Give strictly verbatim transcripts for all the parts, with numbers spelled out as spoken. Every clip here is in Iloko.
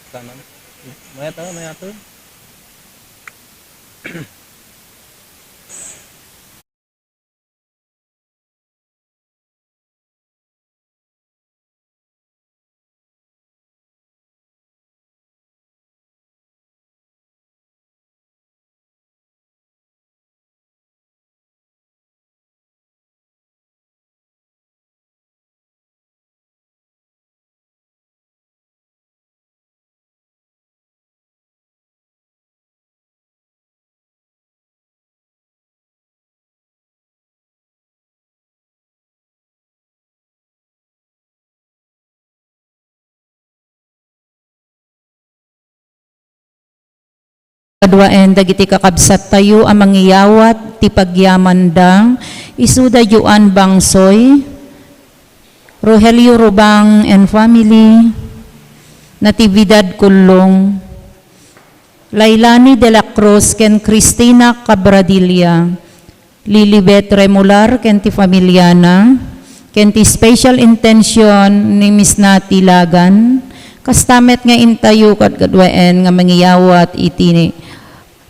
Kanan. Mayat, ah, mayat, eh. Kaduaen dagiti kakabsattayo a mangiyawat ti pagyamanda, isuda Joan Bangsoy, Rogelio Rubang and family, Natividad Kullong, Lailani de la Cruz ken Cristina Cabradilla, Lilibet Remular ken ti familiana, ken ti special intention ni Miss Nati Lagan, kasta met nga intayo kad-, kadwaen nga mangiyawat iti,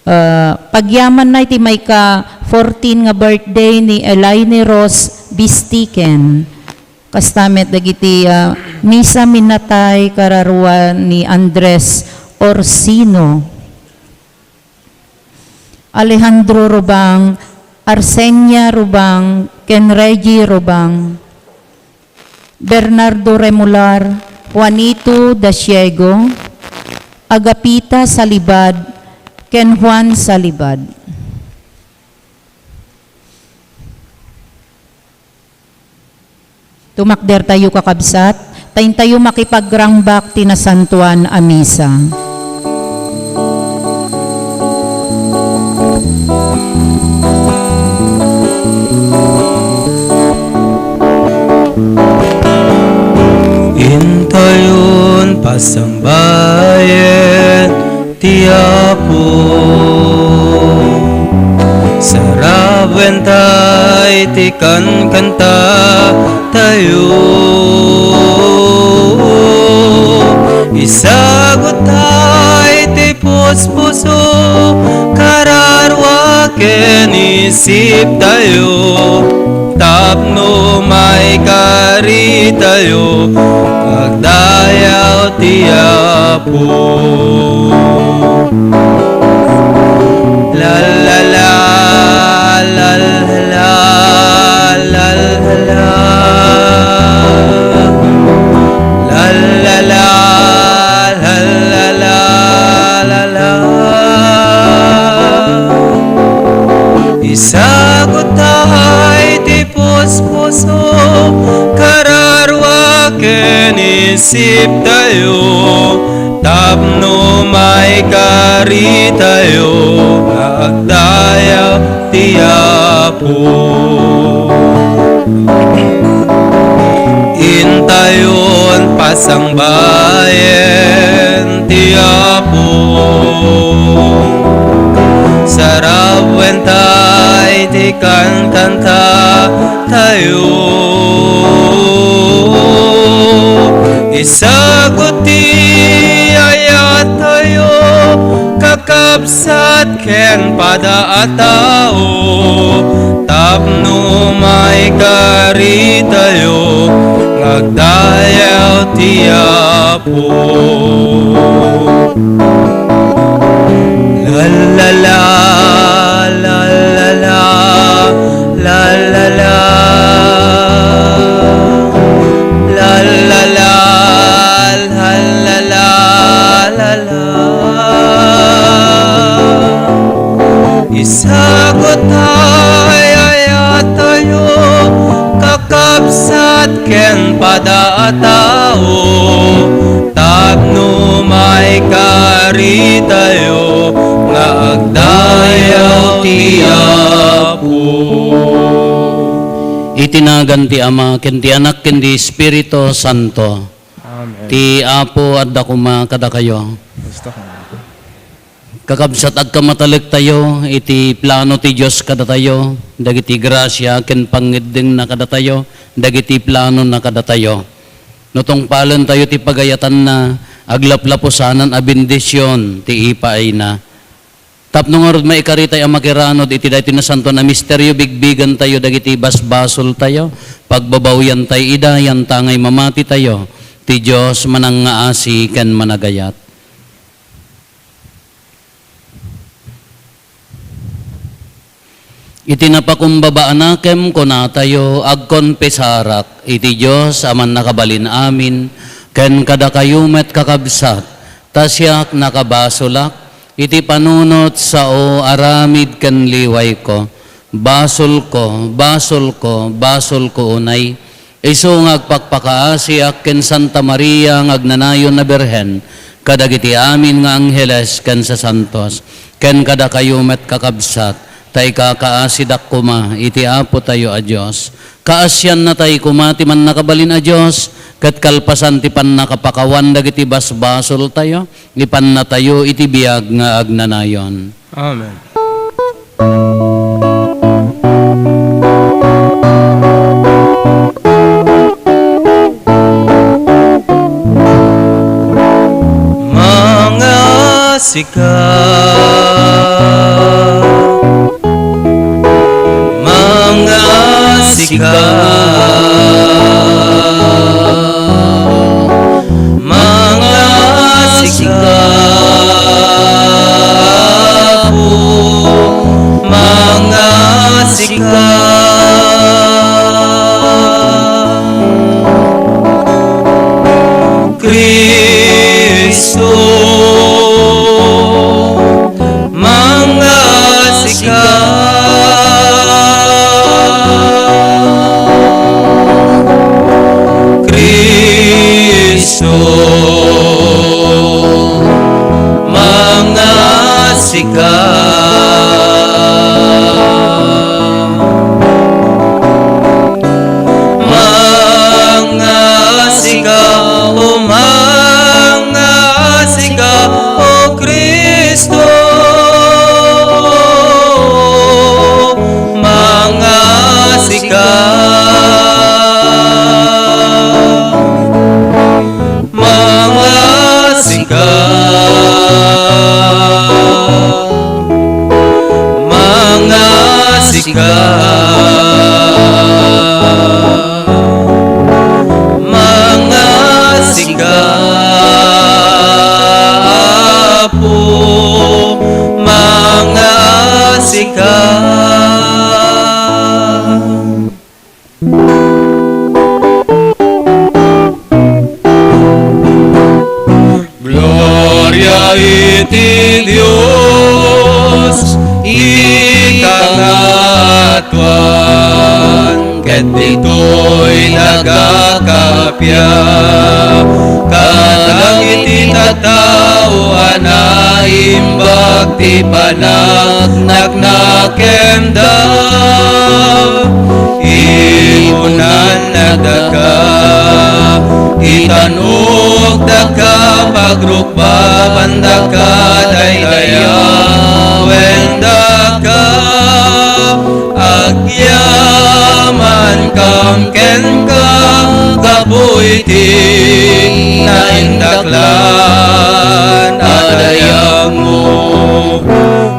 ah, pagyamanna iti maika fourteen nga birthday ni Elaine Rose Bistiken. Kasta met dagiti, ah, misa minatay kararua ni Andres Orsino. Alejandro Rubang, Arsenia Rubang, ken Reggie Rubang, Bernardo Remular, Juanito Dasiego, Agapita Salibad, ken Juan Salibad. Tumakdertayo, kakabsat, ta intayo makipagrangbak ti nasantoan a misa. Intayon pasangbayen ti Apo. Sarawen tay ti kankanta tayo. Isagut tay ti puspuso, kararua ken isip tayo. Tapno maikari tayo, agdayaw ti Apo. La la la, la la la, la la la. La la la, la la la, la la. Isagut tay ti puspuso, kararua ken isip tayo, tapno maikari tayo nga agdayaw ti Apo. Intayon pasangbayen ti Apo. Sarawen tay ti kankanta tayo. Isagut ti ayat tayo, kakabsat ken pada a tao, tapno maikari tayo nga agdayaw ti Apo. La la la, la la la, la la la. La la la, la la la, la la. Isagut tay ayat tayo, kakabsat ken pada a tao, tapno maikari tayo nga agdayaw ti Apo. Iti nagan ti Ama, ken ti Anak, ken ti Espiritu Santo. Amen. Ti Apo adda koma kadakayo. Basta kami. Kakabsat, agkamatalektayo iti plano ti Dios kadatayo, dagiti grasia ken pangngeddengna kadatayo, dagiti planona kadatayo. No tungpalentayo ti pagayatanna, aglaplapusanan a bendision ti ipaayna. Tapno ngarud maikaritay a makiranod iti daytoy nasantoan a misterio, bigbigentayo dagiti basbasoltayo, pagbabawiantayo ida, yanta ngay mamatitayo, ti Dios manangngaasi ken managayat. Iti napakumbaba a nakem, kunatayo, agkonfesarak iti Dios a Mannakabalin-amin, ken kadakayo met, kakabsat, ta siak nakabasolak iti panunot sao aramid ken liwayko. Basolko, basolko, basolko unay. Isu nga agpakpakaasiak ken Santa Maria nga agnanayon a Birhen, kadagiti amin nga angheles ken sasantos, ken kadakayo met, kakabsat, ta ikakaasidak koma iti Apotayo a Dios. Kaasiannatay koma ti Mannakabalin a Dios, ket kalpasan ti pannakapakawan dagiti basbasoltayo, ipannatayo iti biag nga agnanayon. Amen. Mangasika, mangasika. Mangasika, Apo, mangasika. Cristo, mangasika. Cristo, mangasika. Mangasika, o mangasika, o Cristo, mangasika. Mangasika, mangasika, mangasika, Apo, mangasika. Gloria iti Dios iti kangatoan, ket ditoy nagakappia kadagiti tattao a naimbag ti panagnak- nakemda. Ikunannadaka, itanukdaka, pagrukbabandaka, daydayawendaka, agyamankam kenka, gapu iti naindaklan a dayagmo.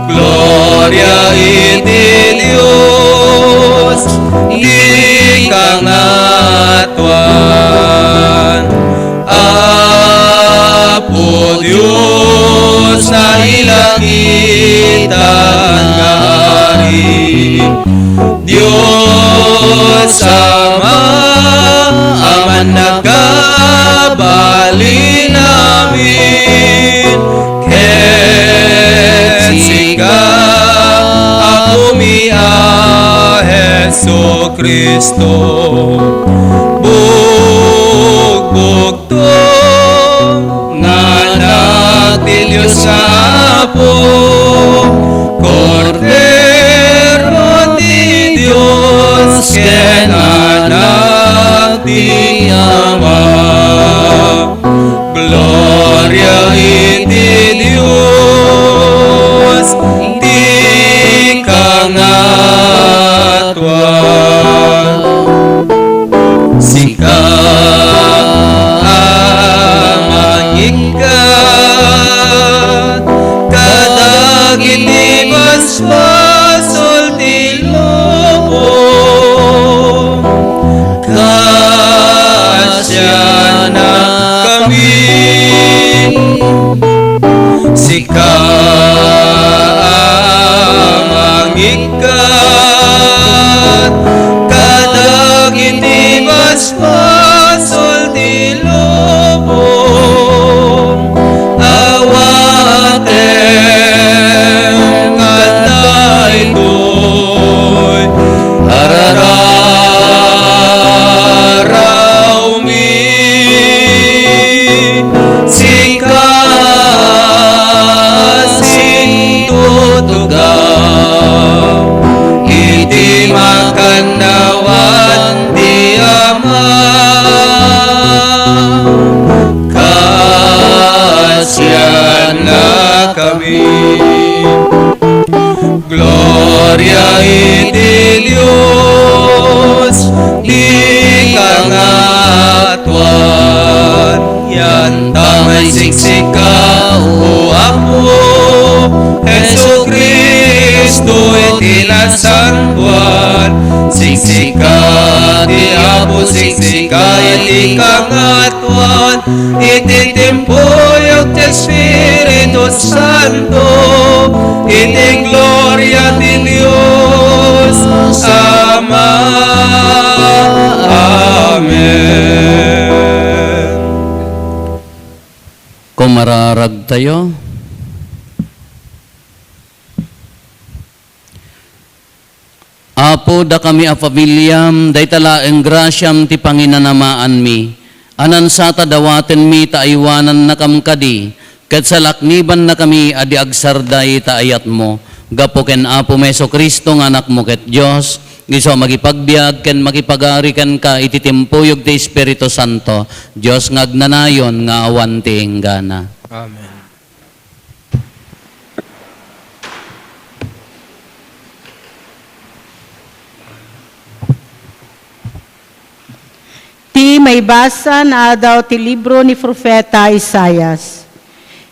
Gloria iti Dios iti kangatoan. Apo Dios, nailangitan nga Ari, Dios Ama a mannakabalin amin, ket sika, Apomi a Jesu-Cristo, bugbug- to nga Anak ti Dios nga Apo, Kordero ti Dios ken Anak ti Ama. Gloria iti Dios iti kangatoan. Sika, Ikkat kadagiti basbasol ti lubong, awatem kadaytoy arararawmi. Sika sintutugaw iti makannawan ti Ama. Kaasiannakami. Gloria iti Dios, ti kangatuan. Yanta maisiksika, O Apo Jesu-Cristo, iti nasantoan. Siksika ti Apo, siksika iti kangatuan. Iti timpuyog ti Espiritu Santo, iti gloria ti Dios Ama. Amen. Kumararagtayo. Apo, dakami a pamiliam, dayta laeng grasiam ti panginanamaanmi. Anansata dawatenmi ta aywanannakam kadi, ket salaknibannakami a di agsarday ta ayatmo. Gapu ken Apomi Jesu-Cristo nga Anakmo ket Dios, isu a makipagbiag ken makipagari kenka iti timpuyog ti Espiritu Santo, Dios nga agnanayon nga awan ti inggana. Amen. Ti maibasa nga adaw ti libro ni Profeta Isaias.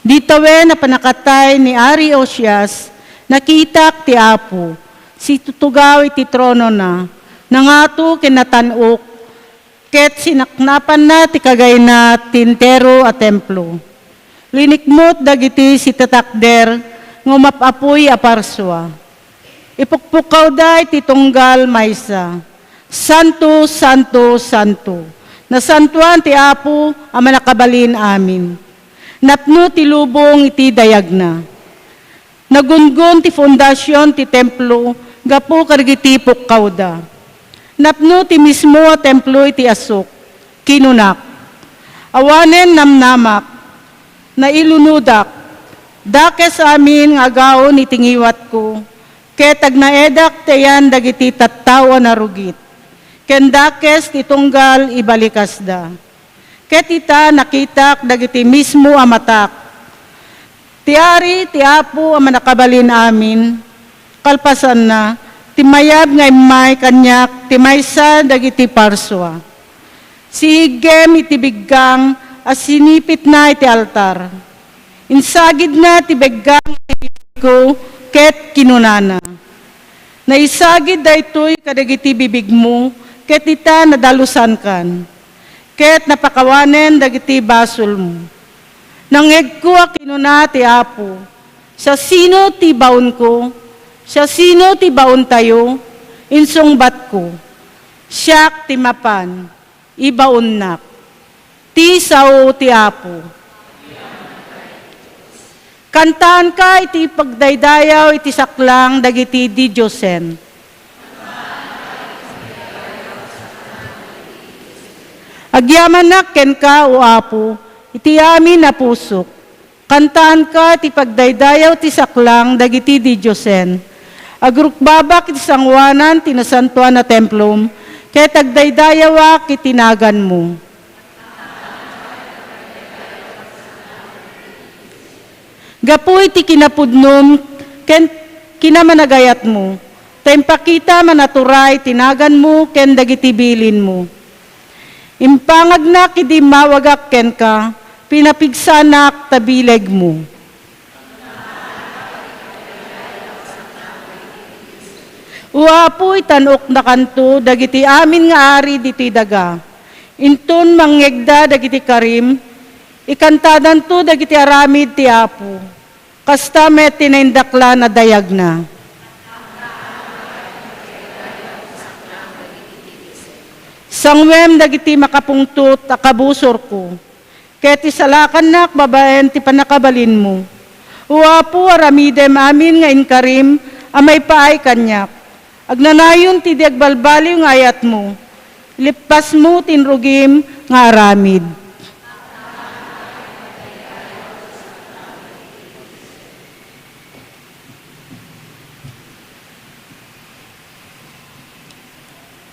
Idi tawen a pannakatay ni Ari Ozias, nakitak ti Apo, situtugaw iti tronona, nangato ken natan-ok, ket sinaknapanna ti kagayna ti entero a templo. Linikmut dagiti sitatakder nga umap-apuy a parsua. Ipukpukkawda iti tunggal maysa, "Santo, santo, santo! Nasantoan ti Apo a Mannakabalin-amin! Napno ti lubong iti dayagna." Nagungon ti fondasion ti templo gapu kadagiti pukkawda. Napno ti mismo a templo iti asuk. Kinunak, "Awanen namnamak, nailunodak, dakes amin nga agaon iti ngiwatko, ket agnaedak ti ayan dagiti tattao a narugit, ken dakes ti tunggal ibalikasda." Ket ita, nakitak dagiti mismo a matak. Ti Ari, ti Apo a Mannakabalin-amin, kalpasanna, ti mayab nga immay kaniak ti maysa dagiti parsua. Siiggem iti biggang a sinipitna iti altar. Insagidna ti biggang iti bibigko ket kinunana, "Naisagid daytoy kadagiti bibigmo, ket ita, nadalusankan, ket napakawanen dagiti basolmo." Nangngegko a kinuna ti Apo, "Siasino ti baonko? Siasino ti baontayo?" Insungbatko, "Siak ti mapan, ibaonnak. Ti sao ti Apo." Kantaanka iti pagdaydayaw iti saklang dagiti didiosen. Agyamanak kenka, O Apo, iti amin a pusok. Kantaanka iti pagdaydayaw ti saklang dagiti didiosen. Agrukbabak iti sangoanan ti nasantoan a templom, ket agdaydayawak iti naganmo. Gapu iti kinapudnom ken kinamanagayatmo, ta impakita a manaturay ti naganmo ken dagiti bilinmo. Impangagnak idi immawagak kenka, pinapigsanak ta bilegmo. O Apo, itan-oknakanto dagiti amin nga ari ditoy daga. Inton mangngegda dagiti karim, ikantadanto dagiti aramid ti Apo. Kasta met ti naindaklan a dayagna. Tanguem dagiti makapungtot a kabusorko, ket isalakannak babaen ti pannakabalinmo. O Apo, aramidem amin nga inkarim a maipaay kaniak. Agnanayon ti di agbalbaliw nga ayatmo. Ilippasmo ti inrugim nga aramid.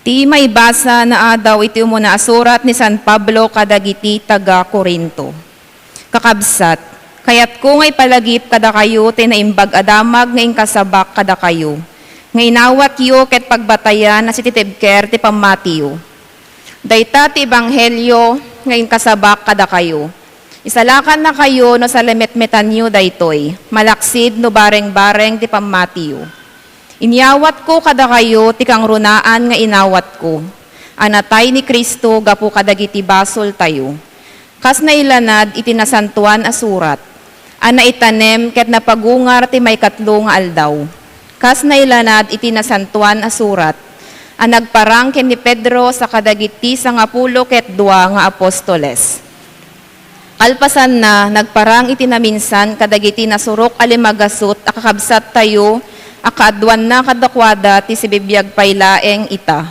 Ti maibasa naadaw iti umuna a surat ni San Pablo kadagiti taga-Corinto. Kakabsat, kayatko nga ipalagip kadakayo ti naimbag a damag nga inkasabak kadakayo, nga inawatyo ket pagbatayan a sititibker ti pammatiyo. Dayta ti ebanghelio nga inkasabak kadakayo. Isalakannakayo no salemetmetanyo daytoy, malaksid no bareng-bareng ti pammatiyo. Inyawatko kadakayo ti kangrunaan nga inawatko, a natay ni Cristo gapu kadagiti basoltayo. Kas nailanad iti Nasantoan a Surat, a naitanem ket napagungar ti maikatlo nga aldaw. Kas nailanad iti Nasantoan a Surat, a nagparang ken ni Pedro sa kadagiti sangapulo ket dua nga apostoles. Kalpasanna, nagparang iti naminsan kadagiti nasurok a limagasut a kakabsattayo a kaaduanna kadakuada ti sibibiag pay laeng ita.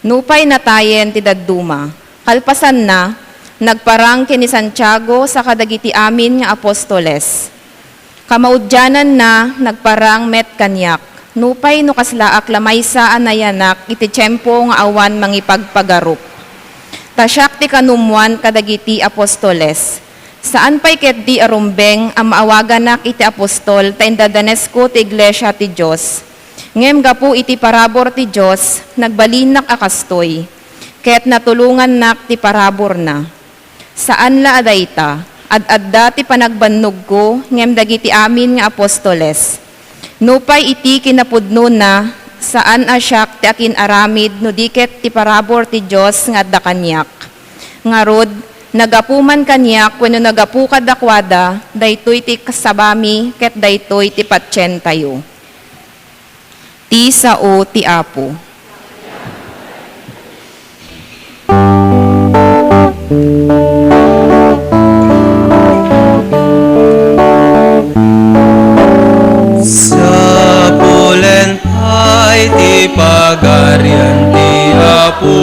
Nupay natayen ti dadduma, kalpasanna, nagparang ken ni Santiago sa kadagiti amin nga apostoles. Kamaudiananna, nagparang met kaniak, nupay no kaslaak la maysa a nayanak iti tiempo nga awan mangipagpagarup. Ta siak ti kanummuan kadagiti apostoles. Saan pay ketdi a rumbeng a maawaganak iti apostol ta indadanesko ti iglesia ti Dios. Ngem gapu iti parabur ti Dios, nagbalinak a kastoy, ket natulongannak ti paraburna. Saan la a dayta, ad-adda ti panagbannogko ngem dagiti amin nga apostoles. Nupay iti kinapudnona, saan a siak ti akin-aramid no di ket ti parabur ti Dios nga adda kaniak. Ngarud, nagapu man kaniak wenno nagapu kadakuada, daytoy ti kasabami ket daytoy ti patientayo. Ti sao ti Apo. Sapulen pay ti Pagarian ti Apo,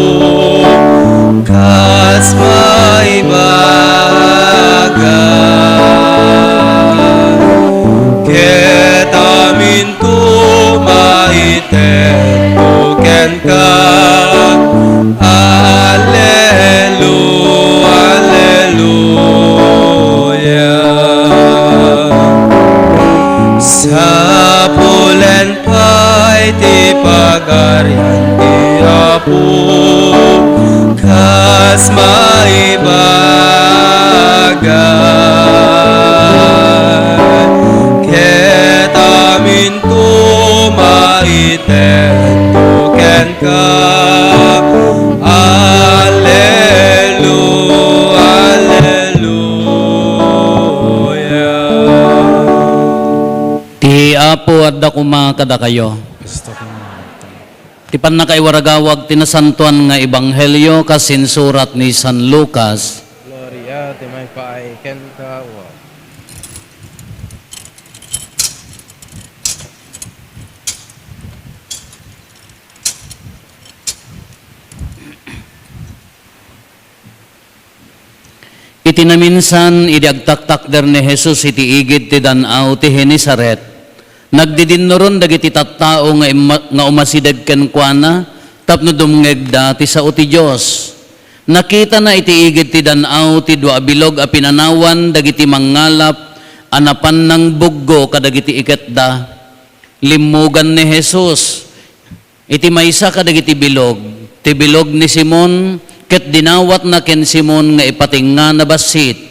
kas maibaga, ket amin to maitedto kenka. Allelu-, alleluia. Sapulen pay ti Pagarian ti Apo, kas maibaga, ket aminto maitedto kenka. Allelu-, alleluia. Ti Apo adda koma kadakayo. Ti pannakaiwaragawag ti nasantoan nga ebanghelio kas insurat ni San Lucas. Gloria ti maipaay kenka, Apo. Iti naminsan, idi agtaktakder ni Jesus iti igid ti dan-aw ti Genesaret, nagdidinnuron dagiti tattao nga imma-, nga umasideg kenkuana tapno dumngegda ti sao ti Dios. Nakitana iti igid ti dan-aw ti dua a bilog a pinanawan dagiti mangngalap a napan nangbuggo kadagiti iketda. Limmugan ni Jesus iti maysa kadagiti bilog, ti bilog ni Simon, ket dinawatna ken Simon nga ipatingngana bassit.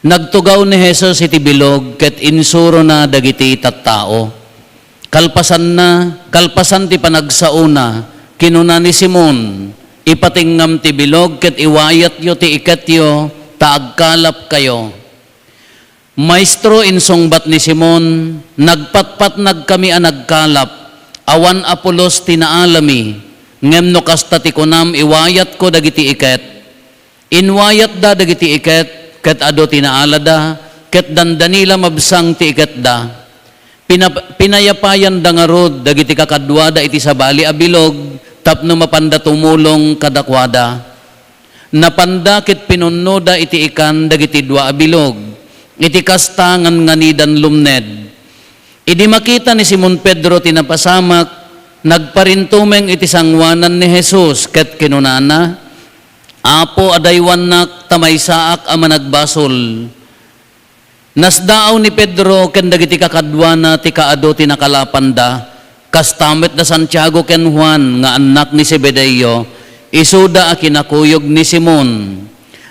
Nagtugaw ni Jesus iti bilog ket insurona dagiti tattao. Kalpasanna, kalpasan ti panagsaona, kinuna ni Simon, "Ipatingngam ti bilog ket iwayatyo ti iketyo, ta agkalapkayo." "Maestro," insungbat ni Simon, "nagpatpatnagkami a nagkalap, awan a pulos ti naalami, Ngem no kasta ti kunam, iwayatko dagiti iket. Inwayatda dagiti iket, ket adu ti naalada, ket dandani la mabsang ti iketda. Pina-, pinayapayanda ngarud dagiti kakaduada iti sabali a bilog tapno mapanda tumulong kadakuada. Napanda ket pinunnoda iti ikan dagiti dua a bilog. Iti kasta, nganganidan lumned. Idi makita ni Simon Pedro ti napasamak, nagparintumeng iti sangoanan ni Jesus ket kinunana, "Apo, adaywannak ta maysaak a managbasol." Nasdaaw ni Pedro ken dagiti kakaduana ti kaadu ti nakalapanda, kasta met da Santiago ken Juan nga annak ni Zebedeo, isuda a kinakuyog ni Simon.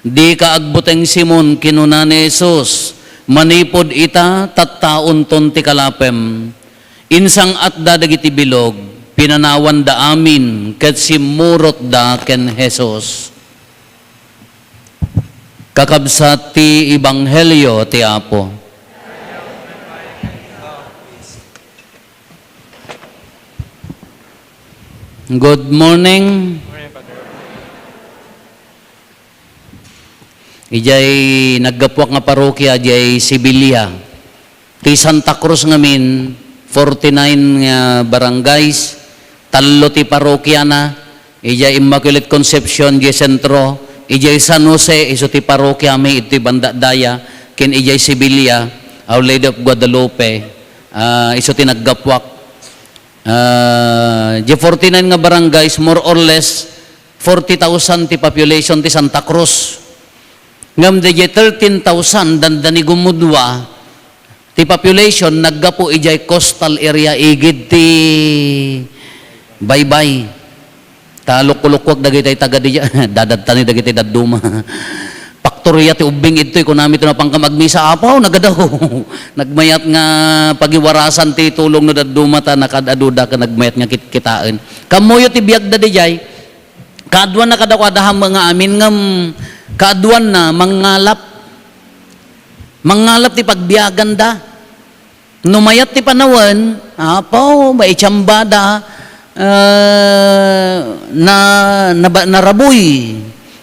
"Dika agbuteng, Simon," kinuna ni Jesus, "manipud ita, tattaonton ti kalapem." Insang-atda dagiti bilog, pinanawanda amin, ket simmurotda ken Jesus. Kakabsat ti Ebanghelio ti Apo. Good morning. Idiay naggapuak nga parokia, idiay Sibilia. Ti Santa Cruz ngamin, forty-nine nga barangays, tallo ti parokiana, idiay Immaculate Concepcion, idiay sentro, idiay San Jose, isu ti parokiami, iti banda daya, ken idiay Sibilia, Our Lady of Guadalupe, ah, isu ti naggapuak. Ah, di forty-nine nga barangays, more or less, forty thousand ti population ti Santa Cruz. Ngem daydiay thirteen thousand dandani gumudua ti population naggapu idiay coastal area igid ti baybay. Ta lukko-lukkuak dagiti taga diay, dadadtani dagiti dadduma. Paktoria ti ubbing idtoy, kunami ti napankam agmisa, "Apo, nagadaw." Nagmayat nga pagiwarasan ti tulong no dadduma ta nakaad-aduda ken nagmayat nga kitkitaen. Kammuyo ti biagda diay, kaaduanna kadakuada hammo nga amin ngem kaaduanna mangngalap. Mangngalap ti pagbiaganda. No mayat ti panawen, apo, maitiambada, eh, na, naba-, narabuy.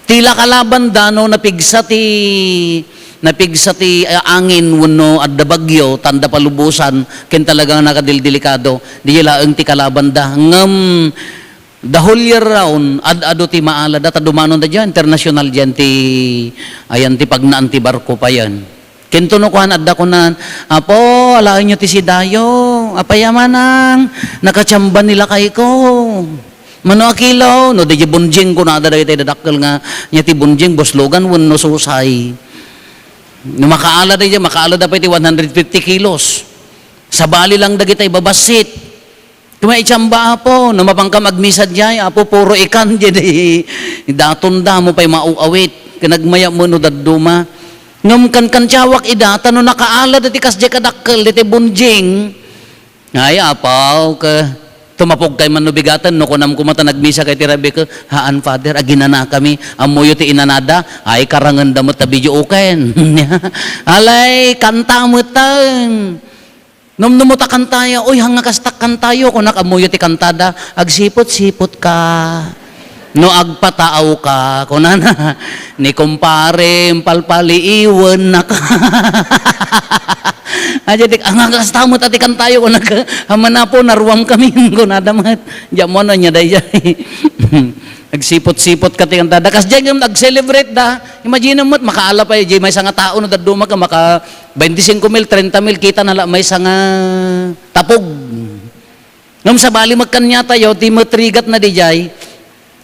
Ti la kalabanda no napigsa ti, napigsa ti, ah, angin wenno adda bagyo, tanda palubosan, ken talaga nga nakadildelikado. Di laeng ti kalabanda. Ngem, the whole year round, ad-adu ti maalada, ta dumanon da diay, international diay ti, ayan ti pagnaan ti barko payen. Kintunokuan, adda kunan, "Apo, alaenyo ti sidayo. Apay a manang, nakatiamba ni lakayko." "Mano a kilo?" "No, di bonjing," kunada dagiti dadakkel nga, nia ti bonjing, buslogan wenno susay. No makaala da, makaala da pay ti one hundred fifty kilos. Sabali lang dagiti babassit. Kuma itiamba, Apo, no mapankam agmisa diay, Apo, puro ikan diay, daton da, mo pay mauawit. Ken nagmayat no dadduma. Ngem kankantiawak ida, ta no nakaala dati kasdiay kadakkel, dati bonjing. Ay, Apo, ke, tumapogkay man no bigaten, no kunam kuma ta nagmisa kay ti rabii ko, "Haan, Father, aginanakami, ammoyo ti inanada, ay, karangen da met ta video uken." Alay, kanta met taen. Numnum ta kantayo, "Uy, hanga kastak kantayo," kunak, ammoyo ti kantada, "Agsipot-sipot ka, no agpataaw ka," kunana, "Ni kumpare, palpaliiwen naka." Aja di, "Hanga kasta met ti kantayo," kunak, "Amana po, naruam kami," kunada met. Diak mo, ano niya, dayjay. Agsipot-sipot ka ti kantada. Kasdiay ngem ag-celebrate da. Imagine met, makaala pay, di maysa nga tao no dadduma ka, maka, Bainti singko mil, treinta mil, kita na la maysa nga tapog. Ngem sabali met kaniatayo, ti met rigatna diay,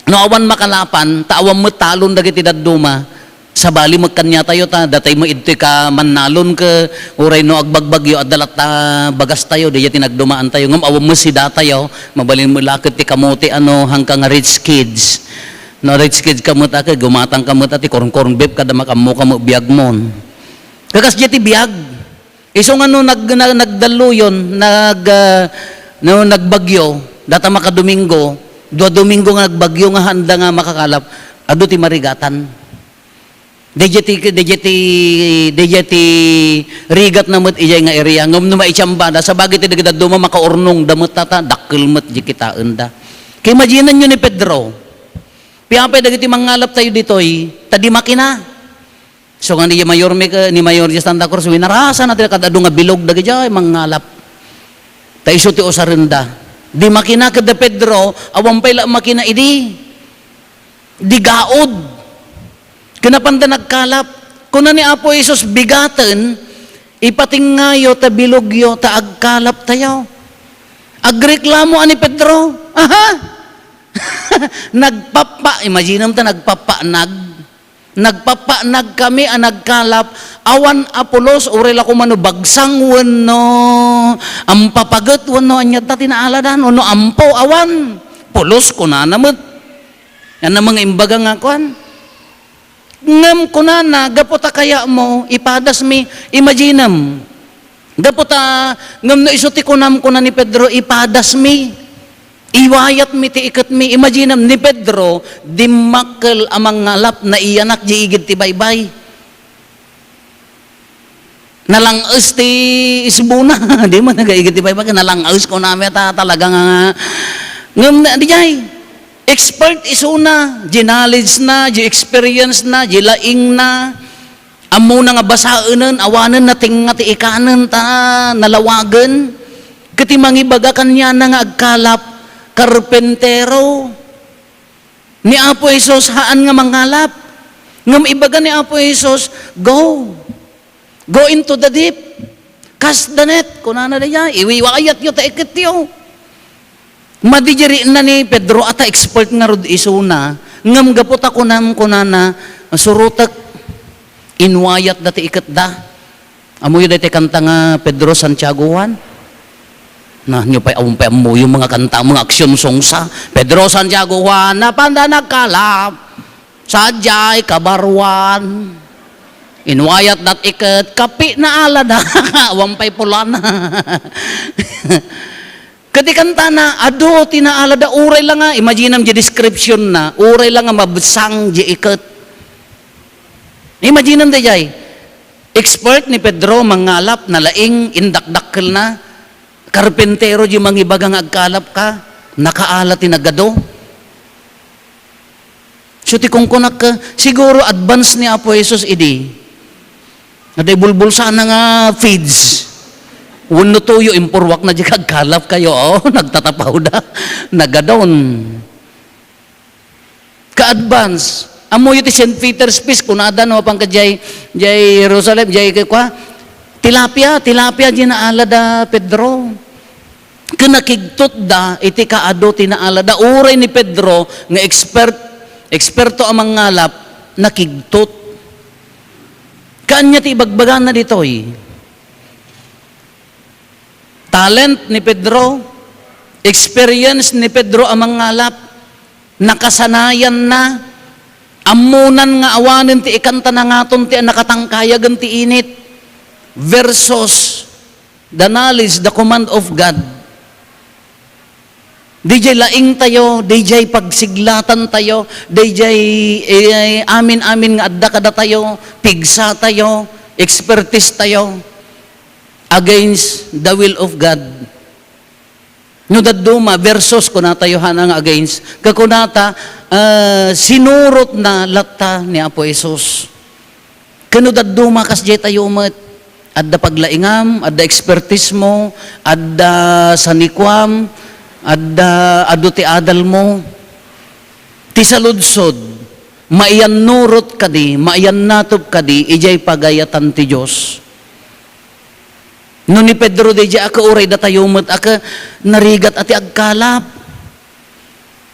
no awan makalapan, ta awan met talon dagiti dadduma, sabali met kaniatayo ta, datay met idtoy ka mannalon ke, uray no agbagbagyo, adda latta bagastayo, diay ti nagdumaantayo. Ngem awan met sidatayo, mabalin met la ket ti kamote, ano, hangka nga rich kids. No rich kids ka met, ake, gumatang ka met, ati, corn, corn beef, kada makammo ka met biagmon. Kakas diay ti biag. Isu nga no nag-, na-, nagdalluyon, nag-, ah, no nagbagyo, data makadomingo, dua domingo nga nagbagyo nga haanda nga makakalap, adu ti marigatan. Dayjay ti, dayjay ti, dayjay ti rigatna met idiay nga area. Ngem no maitiambada, sabagay ti dagiti dadduma makaurnongda met tata, dakkel met di kitaenda. Kaimaginanyo ni Pedro, piapay dagiti mangngalap tayo ditoy, ta di makina. So, nga ni Mayor Mic-, ni Mayor Diaz Santa Cruz, winarasana ti kad-adu nga bilog dagiti mangngalap. Ta isu ti usarenda. Di makina kada Pedro, awan pay la makina idi. Di gaud. Kinapanda nagkalap. Kuna ni Apo Jesus, "Bigaten, ipatingngayo ta bilogyo ta agkalap tayo." Agreklamo a ni Pedro. Aha! Nagpappa-, imaginem ta nagpappanag. Nagpappanag kami a nagkalap, awan a pulos, uray la kumano bagsang wenno ampapaget wenno ania ta tinaalada, wenno ampo, awan. Pulos kunana met. Ania nga imbaga nga kuan? Ngem kunana, "Gapu ta kayatmo, ipadasmi." Imaginem. "Gapu ta, ngem no isu ti kunam," kuna ni Pedro, "ipadasmi. Iwayatmi ti iketmi." Imaginem, ni Pedro, dimmakkel a mangngalap, naiyanak di igid ti baybay. Nalang-es ti isbuna. Di man nagaigid ti baybay, nalang-es ko na ta talaga nga. Ngem na, di jay. Expert isuna, di knowledge na, di experience na, di laing na. Ammona nga basaenen, awanen natengnga ti ikanen ta nalawagen. Ket ti mangibaga kaniana nga agkalap, karpentero. Ni Apo Jesus, haan nga mangalap. Ngem ibaga ni Apo Jesus, "Go. Go into the deep. Cast the net," kunana dayta, "Iwiwayatyo ta iketyo." Madi diri na ni Pedro a ta expert ngarud isuna, ngem gapu ta kunam, kunana, "Surotek, inwayatda ti iketda." Ammoyo daytoy kanta nga Pedro, Santiago, Juan? Na, nyo pay, awan pay ammoyo mga kanta, mga action songs, ha? Pedro, Santiago, Juan, napanda nagkalap. Sadiay, kabaruan. Inwayatda ti iket, kapi naalada. Awan pay pulana. Ket ti kantana, adu ti naalada, uray la nga, imaginem di description na, uray la nga mabsang di iket. Imaginem dayjay, expert ni Pedro, mangalap, nalaing, indakdakkelna, karpentero di mangibaga nga agkalap ka, nakaala ti nagadu. So, ti kunkunak, siguro advance ni Apo Jesus idi. Adda ibulbulsana nga feeds. Wenno toyo, impurwak na di kagkalap kayo. Oh, nagtatapawda. Nagadon. Ka-advance. Ammoyo ti Saint Peter's Feast, kunada no, pangka jay, jay Jerusalem, jay kay kwa, tilapia, tilapia di naalada Pedro. Ken nakigtotda iti kaadu ti naalada. Uray ni Pedro nga expert, eksperto a mangalap, nakigtot. Kaanya ti ibagbagana ditoy. Talent ni Pedro, experience ni Pedro a mangalap, nakasanayan na, ammonan nga awanen ti ikanta nangaton ti a nakatangkayagen ti init, versus the knowledge, the command of God. Dijay laing tayo, dijay pagsiglatan tayo, dijay, eh, amin-amin nga adda kadatayo, pigsa tayo, expertise tayo against the will of God. No dadduma, versus kunata Yohana nga against, kakunata, ah, sinurot na latta ni Apo Jesus. Ken no dadduma, kasdiay tayo met. Adda paglaingam, adda ekspertismo, adda sanikuam, adda adu ti adalmo. Ti saludsod, maiyannurot kadi, maiyannatop kadi, idiay pagayatan ti Dios. No ni Pedro daydiay a kauray datayo met a ka-, narigat a ti agkalap.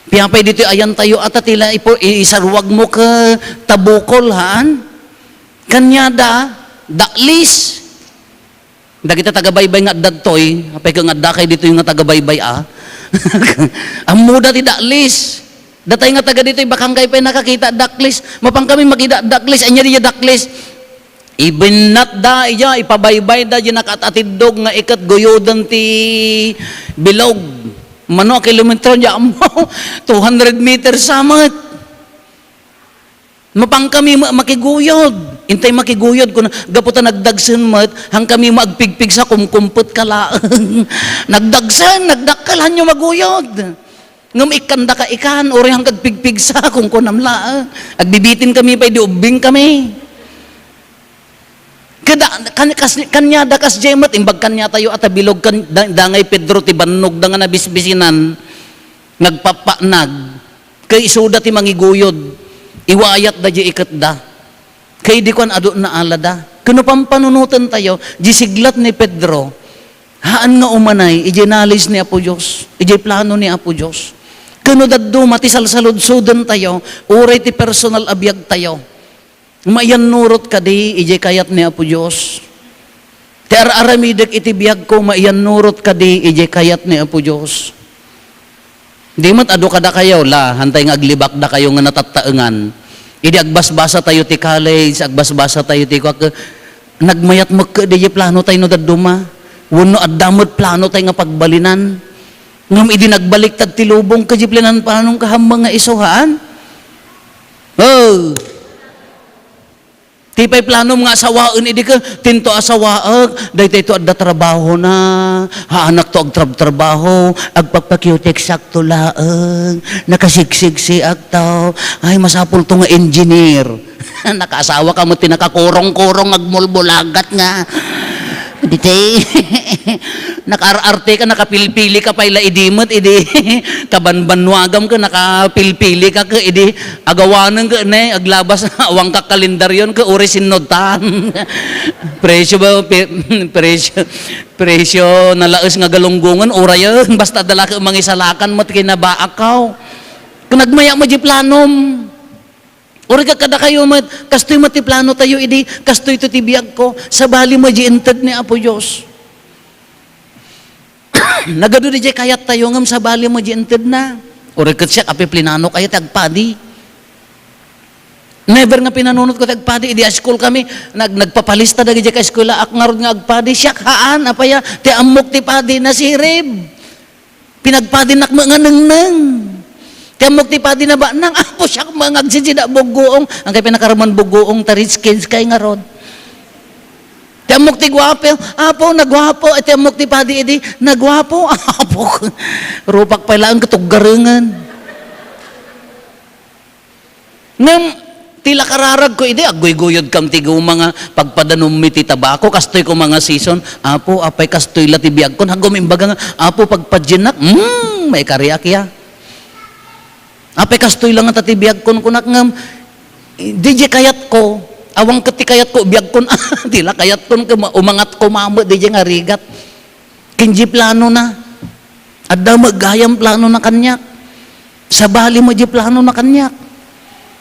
Piapay ditoy ayantayo a ta ti la ipo-, i-, isaruagmo ka tabukol, haan? Kaniada, daklis. Dagiti tagabaybay nga adda ditoy, apay ka nga adda kay ditoy nga tagabaybay, a? Ammoda ti daklis. Datay nga taga ditoy, bakangkay pay nakakita daklis. Mapan kami makita daklis, ania diay daklis? Ibinnatda, iya, ipabaybayda, di nakatatiddog nga iket guyoden ti bilog. Mano a kilometro, di ammo, two hundred meters sa met. Mapan kami ma-, makiguyod. Intay makiguyod, kun gapu ta nagdagsen met, han kami maagpigpigsa, kumkumpet ka laeng. Nagdagsen, nagdakkel, hanyo maguyod. Ngem ikkandaka ikan, uray hangkad pigpigsa, kunkunam laeng. Agbibitinkami pay, di ubbingkami. Kada, kan-, kas-, kaniada kasdiay met, imbag kaniatayo a ta bilog kan-, da-, dangay Pedro ti bannogda nga nabisbisinan, nagpappanag, ket isuda ti mangiguyod, iwayatda diay iketda. Ket idi kuan, adu naalada. Ket no pampanunotentayo, diay siglat ni Pedro, haan nga umanay, idiay knowledge ni Apo Dios, idiay plano ni Apo Dios. Ket no dadduma ti salsaludsodentayo, uray ti personal a biagtayo. Maiyannurot kadi idiay kayat ni Apo Dios? Ti ar-aramidek iti biagko, maiyannurot kadi idiay kayat ni Apo Dios? Di met adu kadakayo, la, hantay nga aglibakdakayo nga natattaengan. Idi agbasbasatayo ti college, agbasbasatayo ti kuak, nagmayat met kadi diay plano tayo no dadduma. Wenno adda met plano tayo nga pagbalinan. Ngem idi nagbaliktad ti lubong, kadi planan-planon ka hamma nga isu, haan? Oh. Ti pay planom nga asawaen idi ket, tinto asawaek, daytoy to adda trabahona, haanakto agtrabtrabaho, agpapakiotek sakto laeng, nakasiksiksiakto, ay, masapulto nga engineer. Nakaasawaka met ti nakakurong-kurong, agmulbulagat nga. Ditoy, nakaar-arte ka, nakapilpili ka pay la idi met, idi kabanbannuagam ka, nakapilpili ka, ka, idi Agawanen ket ne, aglabas, awan ka kalendarion ket uray sinnodtan. Presyo ba, pe-, presyo, presyo nalaes nga galunggongen, urayen, basta dala ket mangisalakan met kinabaakaw. Ket nagmaya met diay planom. Uray ket kadakayo met, kastoy met ti plano tayo idi, kastoy to ti biagko, sabali met diay inted ni Apo Dios. Nagadu diay kayattayo, ngem sabali met diay intedna. Uray ket siak, apay plinanok aya ti agpadi. Never nga pinanunotko ti agpadi. Idi high school kami, nag-, nagpapalista dagiti kaeskuelaak ngarud nga agpadi. Siak, haan, apaya, ti ammok ti padi, nasirib. Pinagpadinak met nga nengneng. Ti ammok ti padi, nabanang, apo, siak met nga agsisida, buggoong. Ang kay pinakaraman buggoong, ta rich kids kay ngarud. Ti ammok ti guapo, apo, naguapo. Ti ammok ti padi idi, naguapo, apo. Rupak pay laeng ket tuggarengen. Ngem, ti la kararagko idi, agguyguyodkam ti guma nga pagpadanummi ti tabako, kastoy koma nga season, apo, apay kastoy la ti biagkon, haggom imbaga nga, apo, pagpadiennak, mm, maikariak ya. Apay kastoy la ngata ti biagkon, kunak ngem, diay kayatko, awan ket ti kayatko, biagkon, ti la kayatkon, ket ma-, umangat koma met, diay nga rigat. Ken diay planona. Adda met gayam planona kaniak. Sabali met diay planona kaniak.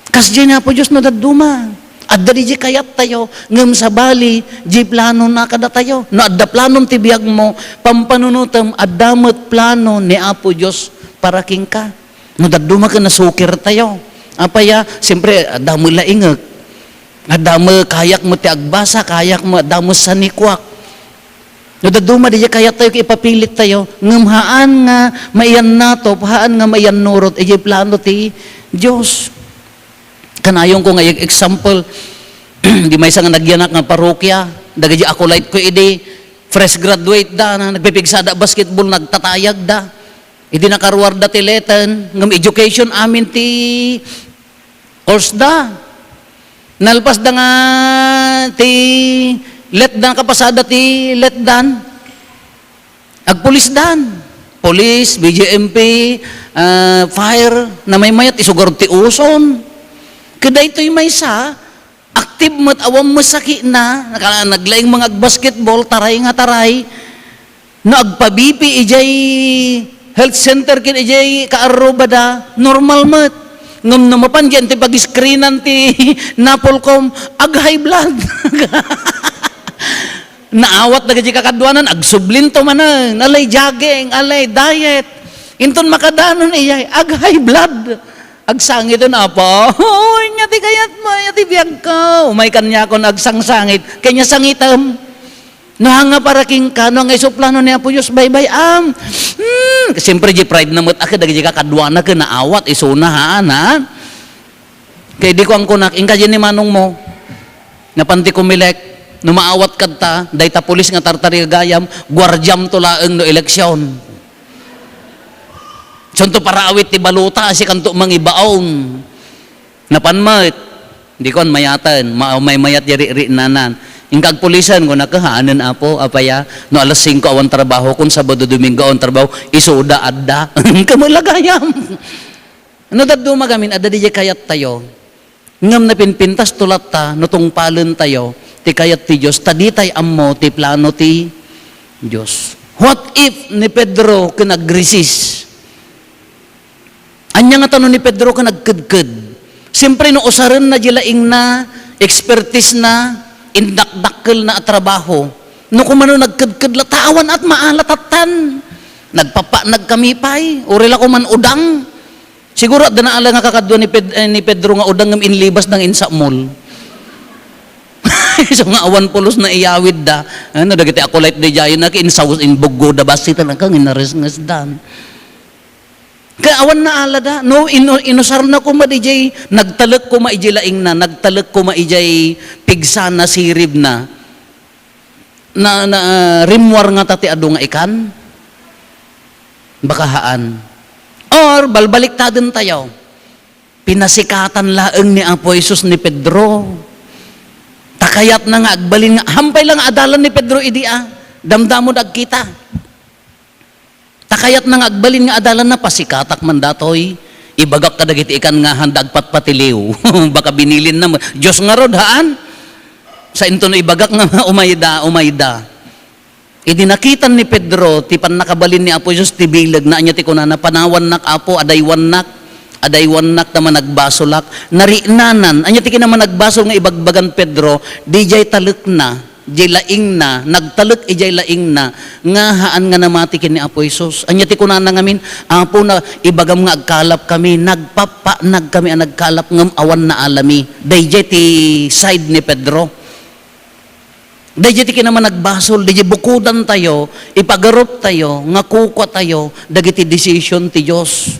Kasdiay ni Apo Dios no dadduma. Adda diay kayattayo, ngem sabali diay planona kadatayo. No adda planom ti biagmo, pampanunotem, adda met plano ni Apo Dios para kenka. No dadduma ket nasukirtayo. Apay a, siyempre, adda met la ingek. Adda met, kayak met ti agbasa, kayak met, adda met sanikuak. No dadduma, diay kayattayo ket ipapilittayo, ngem haan nga maiyannatop, haan nga maiyannurot idiay plano ti Dios. Kanayonko nga example, di maysa nga nagyanak nga parokya, dagiti acolyte ko idi, fresh graduate da, na, nagpipigsada basketball, nagtatayag da. Idi nakaruarda ti leten, ngem education amin ti course da. Nalpas da nga ti letdan, kapasada ti letdan. Agpulisdan. Pulis, B J M P, ah, fire, namaymayat, isugar ti uson. Kadaytoy maysa, active met, awan met sakina, naka-, naglaing mga agbasketball, taray nga taray. No agpa-B P idiay health center ken idiay kaarrubada, normal met. Ngem no mapan diay ti pag-screenan ti Napolcom, ag-high blood. Naawat dagiti kakaduanan, agsublinto manen, alay jogging, alay diet. Inton makadanon iyay, ag-high blood. Agsangiten, Apo. Oy, nya ti kayatmo, nya ti biagko. Umay kaniakon agsangsangit. Kanya sangitem. No, haan nga para kenka, no, haan nga isu plano ni Apo Dios, baybay-am. Hmm, siyempre, di pride na met, a, kadagiti kakaduana, ken naawat, isuna, haan, ha? Kay di ko ang kunak, inka di ni manong mo. Napan ti Comelec, no maawat kadta, dayta pulis nga tartari gayam, guardiam to laeng no eleksyon. Santo para awit ti balota, a sikanto mangibaon. Napan met, di kon mayaten, ma-, may mayat di riknanan. Inka agpulisen, kuna, "Kahanen, Apo, apaya? No alas singko awan trabaho, kon Sabado, Domingo awan trabaho, isuda adda." Kamu lagayam. No dadduma gamin, adda di kayat tayo. Ngem napinpintas to latta no tungpalen tayo ti kayat ti Dios, ta di tay ammo ti plano ti Dios. What if ni Pedro ken agresist? Ania nga tano ni Pedro ken agkedked? Siempre, no usarenna di laingna, expertise na, indakdakkelna a trabaho, no kumano nagkedked la, ta awan at maalatattan. Nagpapanag kami pay, uri la kuman udang. Siguro, adda na ala nga kakadua ni Ped-, eh, ni Pedro nga udang ngem inlibas dang insapmol. So nga awan pulos na iyawid da. Ano, dagiti akulayt di jayo na, insaw-, inbuggo da, basi talaga, inaresnges dan. Kaya awan na ala da. No, inu-, inusar na kuma di jay, nagtalek kuma ijay laing na, nagtalek kuma ijay pigsa na, sirib na. Na, na, ah, rimmuar ngata ti adu nga ikan? Baka haan. Or, balbaliktaden tayo. Pinasikatan laeng ni Apo Jesus ni Pedro. Ta kayatna nga agbalin nga, hampay lang nga adalan ni Pedro idi, ah. Damdamo da agkita. Ta kayatna nga agbalin nga adalanna, pasikatak man datoy. Ibagak kadagiti ikan nga handa agpatpatiliw. Baka binilin na mo. Diyos ngarud, haan? Sa inton ibagak nga umayda, umayda. Idi nakitan ni Pedro ti pannakabalin ni Apo Jesus ti bileg na, anya ti kunana, "Panawannak, Apo, adaywannak, adaywannak ta managbasolak." Nariknanan, anya ti kinamanagbasol nga ibagbagan Pedro, di jay talekna. Jay laingna, nagtalek ijay laingna, nga haan nga namati ken ni Apo Jesus. Anya ti kunana ngamin, "Apo, na, ibagam nga agkalap kami, nagpapanag kami a nagkalap, ngem awan naalami." Dayjay ti side ni Pedro. Dayjay ti kinamanagbasol, dayjay bukodan tayo, ipagarup tayo, nga kukua tayo, dagiti decision ti Dios.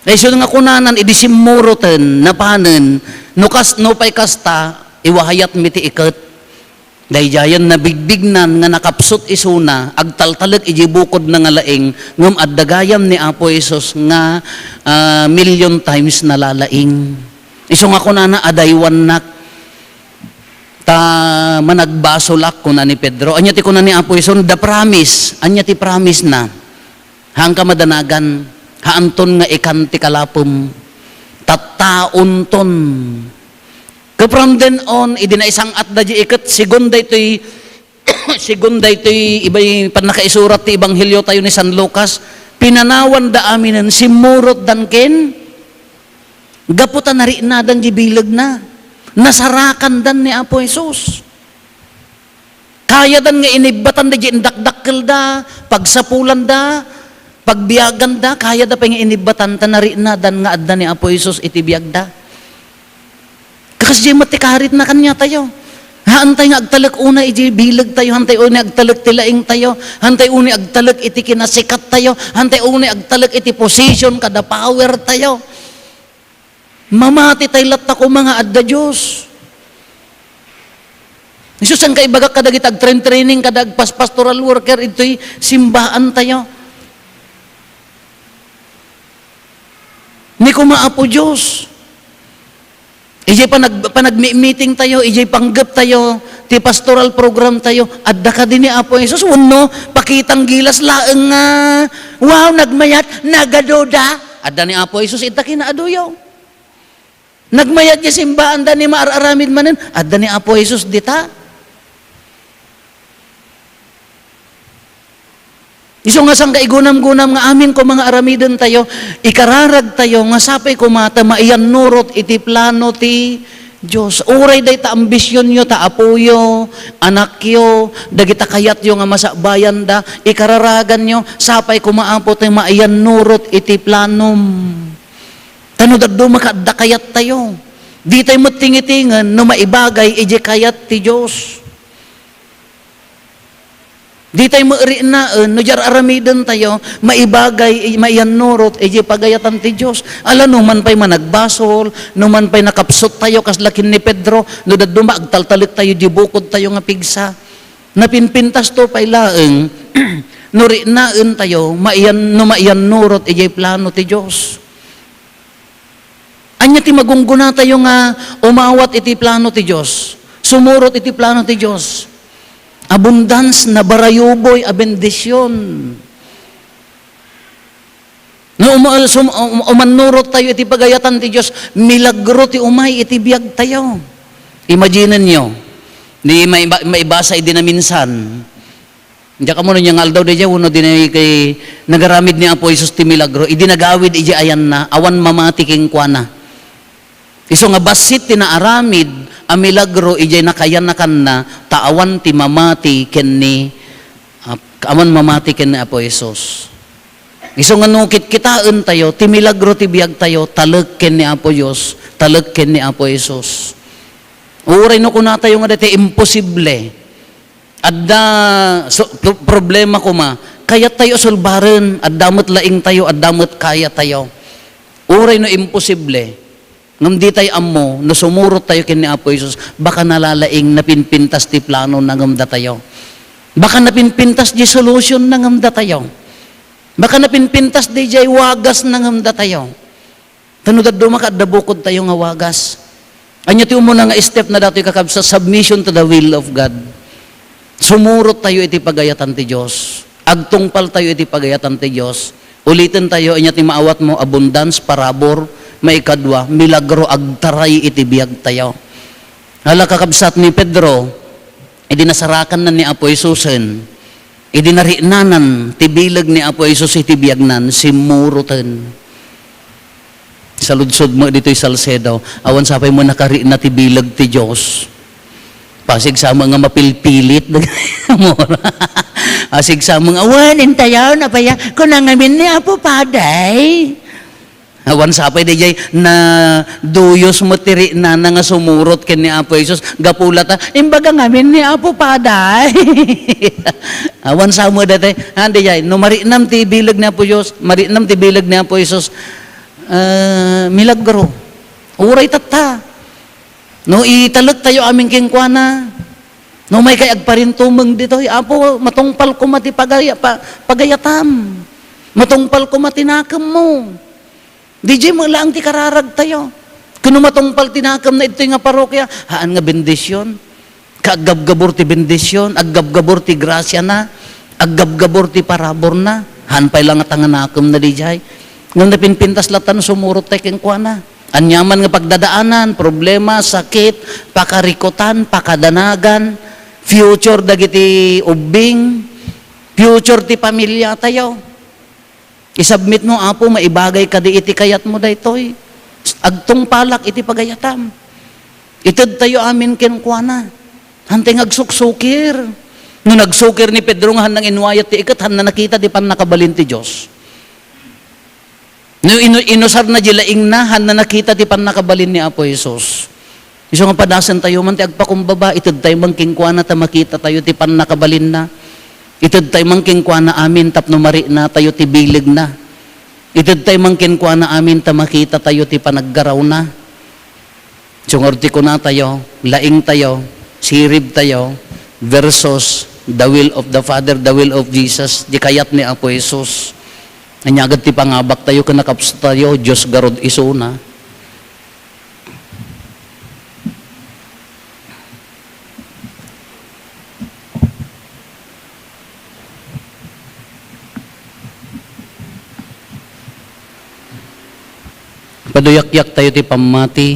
Isu nga kunanan, idi simmuroten, napanen, no kas-, no pay kasta, iwahayatmi ti iket. Daydiayen nabigbignan nga nakapsut isuna, agtaltalek iti bukodna nga laing, ngem adda gayam ni Apo Jesus nga, ah, million times nalalaing. Isu nga kunana, "Adaywannak, ta managbasolak," kuna ni Pedro. Anya ti kuna ni Apo Jesus? The promise. Anya ti promise na? Haanka madanagan, haanton nga ikan ti kalapem. Tattaonton. Ket from then on, idi naisang-atda di iket, segun daytoy, segun daytoy ibay pannakaisurat ti ebanghelio tayo ni San Lucas, pinanawanda aminen, simmurotdan ken, gapu ta nariknadan di bilegna, nasarakandan ni Apo Jesus. Kayadan nga inibbatan da di indakdakkelda, pagsapulanda, pagbiaganda, kayada pay nga inibbatan ta nariknadan nga adda ni Apo Jesus iti biagda. Kasdiay met ti karitna kaniatayo. Haantay nga agtalek unay iti bilegtayo, haantay unay agtalek ti laingtayo, haantay unay agtalek iti kinasikattayo, haantay unay agtalek iti position kada power tayo. Mamati tay latta koma nga adda Dios. Isu, saan ka ibagak kadagiti agtrain-training, kada agpas-, pastoral worker, itoy simbaan tayo. Ni koma Apo Dios. Ijay panag-, panagmi-meeting tayo, ijay panggep tayo, ti pastoral program tayo, adda kadi ni Apo Jesus? Wenno, pakitang gilas laeng nga, "Wow, nagmayat, nagaduda." Adda ni Apo Jesus, ita kinaaduyo. Nagmayat diay simbaanda ni maar-aramid manen, adda ni Apo Jesus dita. Isu nga sangkaigunam-gunam nga amin koma nga aramiden tayo, ikararag tayo nga sapay koma ta maiyannurot iti plano ti Dios. Uray dayta ambisionyo ta apoyo, anakyo, dagita kayatyo nga masabayanda, ikararaganyo, sapay koma Apo ta maiyannurot iti planom. Ta no dadduma ka, adda kayat tayo. Di tayo met tingitingen no maibagay iti kayat ti Dios. Di tayo mairinaen no diay aramiden tayo, maibagay, maiyannurot iti pagayatan ti Dios. Ala, no man pay managbasol, no man pay nakapsut tayo, kasla ken ni Pedro, no dadduma, agtaltalek tayo di bukod tayo nga pigsa. Napinpintas to pay laeng, No riknaentayo, maiyan-, no maiyannurot idiay plano ti Dios. Ania ti magunggonatayo nga umawat iti plano ti Dios? Sumurot iti plano ti Dios. Abundance, nabarayuboy a bendision. No umaal-, sum-, um-, umannurot tayo iti pagayatan ti Dios, milagro ti umay iti biag tayo. Imagine niyo, di maiba-, maibasa idi naminsan. Diak ammo no ania nga aldaw daydiay wenno di na kay nagaramid ni Apo Jesus ti milagro. Idi nagawid idiay ayanna, awan mamati kenkuana. Isu nga bassit ti naaramid a milagro idiay nakayanakanna, ta awan ti mamati ken ni, ah, awan mamati ken ni Apo Jesus. Isu nga no kitkitaentayo, ti milagro ti biagtayo, talek ken ni Apo Dios, talek ken ni Apo Jesus. Uray no kunatayo nga daytoy imposible, adda so-, pro-, problema koma, kayattayo a sulbaren, adda met laingtayo, adda met kayatayo. Uray no imposible, ngem ditay ammo, no sumurot tayo ken ni Apo Jesus, baka nalalaing napinpintas ti planona ngem datayo. Baka napinpintas di solution na ngem datayo. Baka napinpintas di jay wagas na ngem datayo. Ta no dadduma ka, adda bukod tayo nga wagas. Ania ti umuna nga step na datoy, kakabsat? Submission to the will of God. Sumurot tayo iti pagayatan ti Dios. Agtungpal tayo iti pagayatan ti Dios. Uliten tayo, ania ti maawat mo? Abundance, parabur, maikadua, milagro, agtaray iti biag tayo. Ala, kakabsat, ni Pedro, idi nasarakanna ni Apo Jesusen, idi nariknanan ti bileg ni Apo Jesus iti biagnan, simmuroten. Saludsod met ditoy Salcedo, awan sapay met nakarikna ti bileg ti Dios. Pasig sa met nga mapilpilit. Asigsa met nga, "Wen, intayaw na paya, kuna ngamin ni Apo Paday." Awan sapay dayjay naduyos met ti riknana nga sumurot ken ni Apo Jesus. Gapu la ta, imbaga ngamin ni Apo Paday. Awan sa met daytoy. Ah, dayjay, no mariknam ti bileg ni Apo Dios, mariknam ti bileg ni Apo Jesus, ah, milagro. Uray tatta. No italek tayo amin kenkuana, no may kay agparintumeng ditoy, Apo, matungpal koma ti pagaya-, pa-, pagayatam. Matungpal koma ti nakemmo. Dayjay met laeng ti kararag tayo. Ken no matungpal ti nakemna ditoy nga parokya, haan nga bendision. Ka aggabgabur ti bendision, aggabgabur ti grasiana, aggabgabur ti paraburna. Haan pay la nga ta nga nakemna dayjay. Ngem napinpintas latta no sumurot tay kenkuana. Aniaman nga pagdadaanan, problema, sakit, pakarikutan, pakadanagan, future dagiti ubbing, future ti pamilya tayo. I-submit mo, Apo, maibagay kadi iti kayatmo daytoy. Agtungpalak iti pagayatam. Ited tayo amin kenkuana. Hantay nga agsuksukir. No nagsukir ni Pedro nga haan nang inwayat ti iket, haan na nakita ti pannakabalin ti Dios. No inu-, inusarna di laingna, haan na nakita ti pannakabalin ni Apo Jesus. Isu nga padasen tayo man ti agpakumbaba, ited tayo man kenkuana ta makita tayo ti pannakabalinna. Ited tayo man kenkuana amin tapno marikna tayo ti bilegna. Ited tayo man kenkuana amin ta makita tayo ti panaggarawna. Sumurot ti kuna tayo, laing tayo, sirib tayo, versus the will of the Father, the will of Jesus, di kayat ni Apo Jesus. Ania gad ti pangabak tayo ken nakapsut tayo, Dios garud isuna. Paduyakyak tayo ti pammati.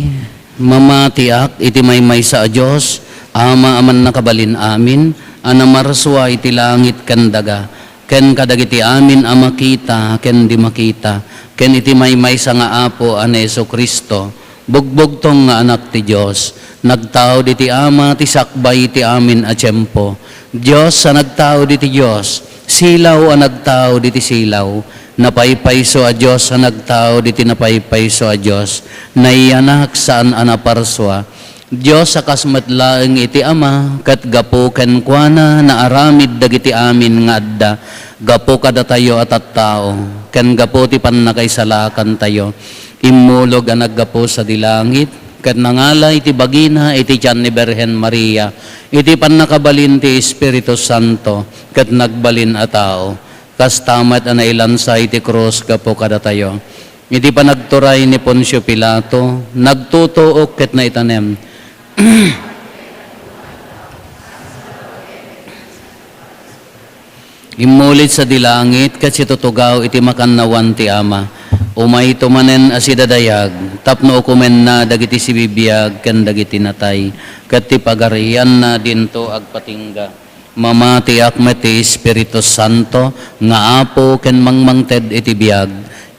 Mamatiak iti maymaysa a Dios, Ama a mannakabalin amin, a namarsua iti langit ken daga, ken kadagiti amin a makita ken di makita, ken iti maymaysa nga Apo a ni Jesu-Cristo, bugbugtong nga Anak ti Dios, nagtaud iti Ama ti sakbay iti amin a tiempo. Dios a nagtaud iti Dios, silaw a nagtaud iti silaw, napaypayso a Dios a nagtaud iti napaypayso a Dios, naiyanak saan a naparsua, Dios a kas met laeng iti Ama, ket gapu kenkuana naaramid dagiti amin nga adda, gapu kadatayo a tattao, ken gapu ti pannakaisalakantayo, immulog a naggapu sadi langit, ket nangala iti bagina iti tian ni Birhen Maria, iti pannakabalin ti Espiritu Santo, ket nagbalin a tao. Kasta met a nailansa iti krus gapu kadatayo. Iti panagturay ni Poncio Pilato, nagtutuok ket naitanem. Immulit sadi langit ket situtugaw iti makannawan ti Ama. Umayto manen a sidadayag tapno ukomenna dagiti sibibiag ken dagiti natay, ket ti pagarianna dinto agpatingga. Mamatiak met ti Espiritu Santo nga Apo ken mangmangted iti biag.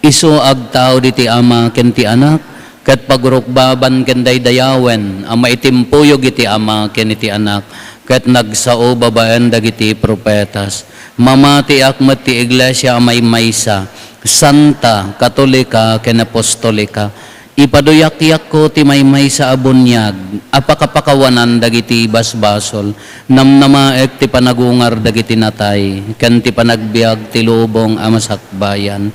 Isu agtaud iti Ama ken ti Anak, ket pagrukbaban ken daydayawen a maitimpuyog iti Ama ken iti Anak, ket nagsao babaen dagiti profetas. Mamatiak met ti Iglesia a maymaysa, santa, katolika, ken apostolika. Ipaduyakyakko ti maymaysa a buniag a pakapakawanan dagiti basbasol. Namnamaek ti panagungar dagiti natay, ken ti panagbiag ti lubong a masakbayan.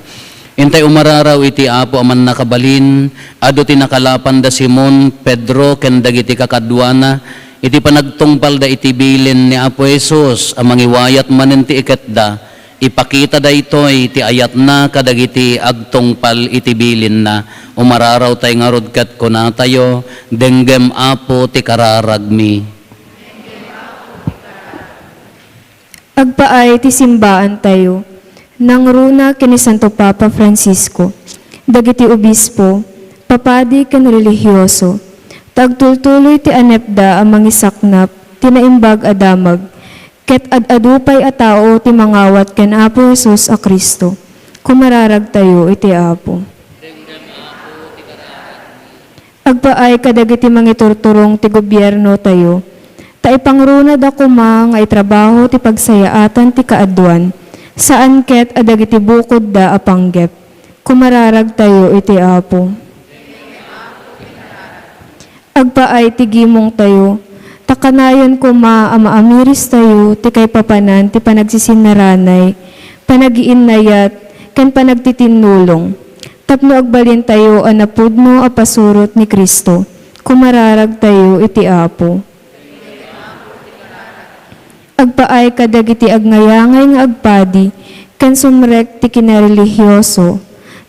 Intay umararaw iti Apo a Mannakabalin, adu ti nakalapan da Simon, Pedro, ken dagiti kakaduana, iti panagtungpalda iti bilin ni Apo Jesus a mangiwayat manen ti iketda. Ipakita daytoy ti ayatna kadagiti agtungpal iti bilinna. Umararawtay ngarud ket kunatayo, "Denggem, Apo, ti kararagmi." Agpaay ti simbaantayo, nangruna ken ni Santo Papa Francisco, dagiti obispo, papadi ken relihioso, ta agtultuloy ti anepda a mangisaknap ti naimbag a damag, ket ad-adu pay a tao ti mangawat ken Apo Jesus a Cristo. Kumararagtayo iti Apo. Agpaay kadagiti mangiturturong ti gobiernotayo, ta ipangrunada koma nga itrabaho ti pagsayaatan ti kaaduan, saan ket a dagiti bukodda a panggep. Kumararagtayo iti Apo. Agpaay ti gimongtayo, ta kanayon koma a maamiristayo ti kaipapanan ti panagsisinaranay, panagiinnayat, ken panagtitinnulong, tapno agbalintayo a napudno a pasurot ni Cristo. Kumararagtayo iti Apo. Agpaay kadagiti agngayaangay nga agpadi ken sumrek ti kinarelihioso,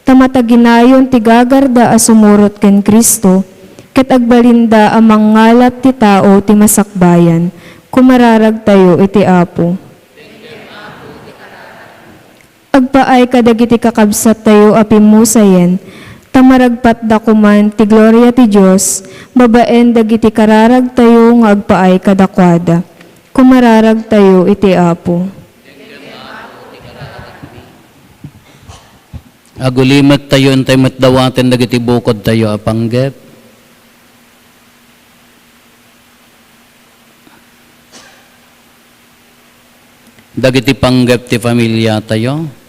ta mataginayon ti gagarda a sumurot ken Cristo, ket agbalinda a mangngalat ti tao ti masakbayan. Kumararagtayo iti Apo. Agpaay kadagiti kakabsattayo a pimmusayen, ta maragpatda koman ti gloria ti Dios babaen dagiti kararagtayo nga agpaay kadakuada. Kumararagtayo iti Apo. Agulimettayo intay met dawaten dagiti bukodtayo a panggep. Dagiti panggep ti familiatayo.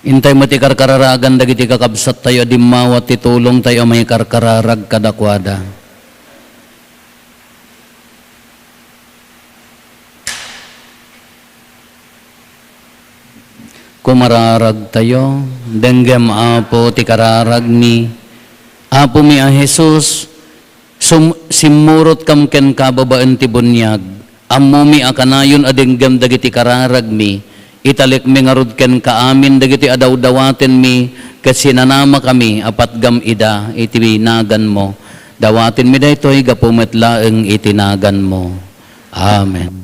Intay met ti karkararagan dagiti kakabsattayo a dimmawa ti tulongtayo a mangikarkararag kadakuada. Kumararagtayo, denggem, Apo, ti kararagmi. Apomi a Jesus, sum-, simmurotkam kenka babaen ti buniag. Ammomi a kanayon a denggem dagiti kararagmi. Italekmi ngarud kenka amin dagiti adawdawatenmi, ket sinanamakami a patgam ida iti naganmo. Dawatenmi daytoy gapu met laeng iti naganmo. Amen.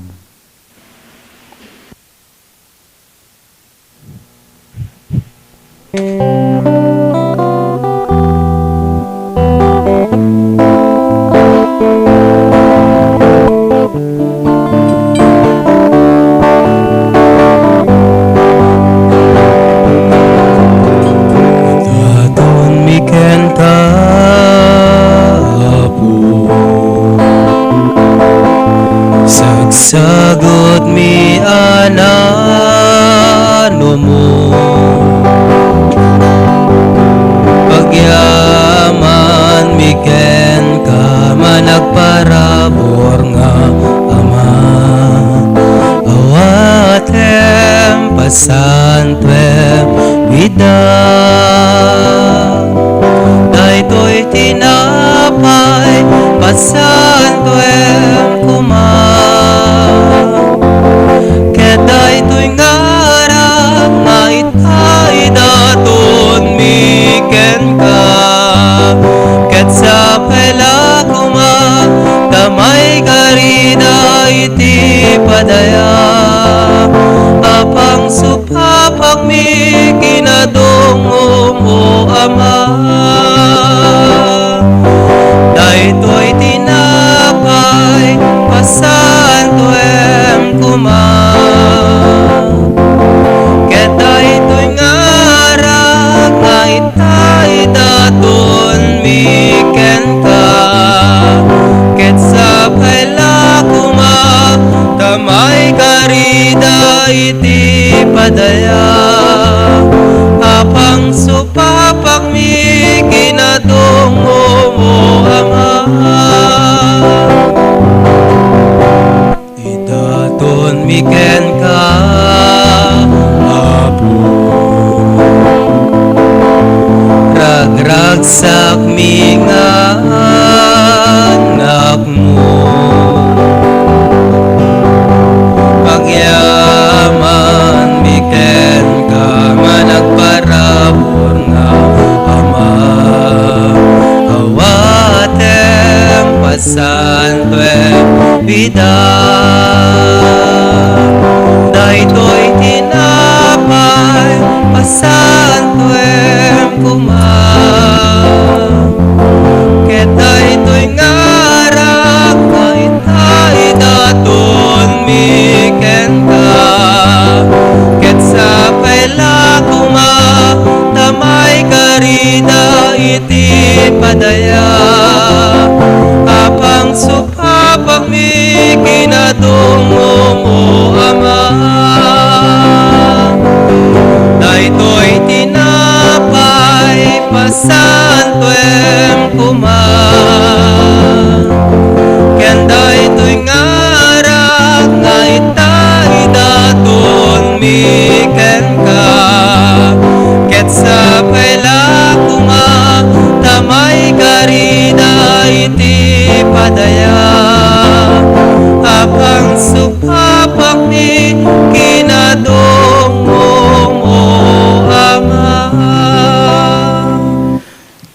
Datonmi kenka, Apo. Sagsagutmi a nanumo. Agyamanmi kenka, managparabur nga Ama. Awatem, pasantuem ida. Daytoy tinapay, pasan Wen koma, ket daytoy nga arak nga itay datonmi kenka, ket sapay la koma ta maikarida iti padaya a pangsup- papakmi kinadongom, O Ama. Daytoy tinapay, pasantoem koma. Ket daytoy nga arak nga itay datonmi kenka. Ket sapay la koma ta maikarida iti padaya a pangsupapakmi kinadongom, O Ama. Idatonmi kenka, Apo. Ragragsakmi nga anakmo. Agyamanmi kenka nga nagparabur nga Ama. Awatem pasantoem ida. Daytoy tinapay, pasantoem koma. Ket daytoy nga arak nga itay datonmi kenka. Ket sapay la koma ta maikarida iti padaya a pangsup- Papakmi kinadongom, O Ama. Daytoy tinapay, pasantoem koma. Ken daytoy nga arak nga itay datonmi kenka. Ket sapay la koma ta maikarida iti padaya a pangsupapakmi kinadongom, O Ama.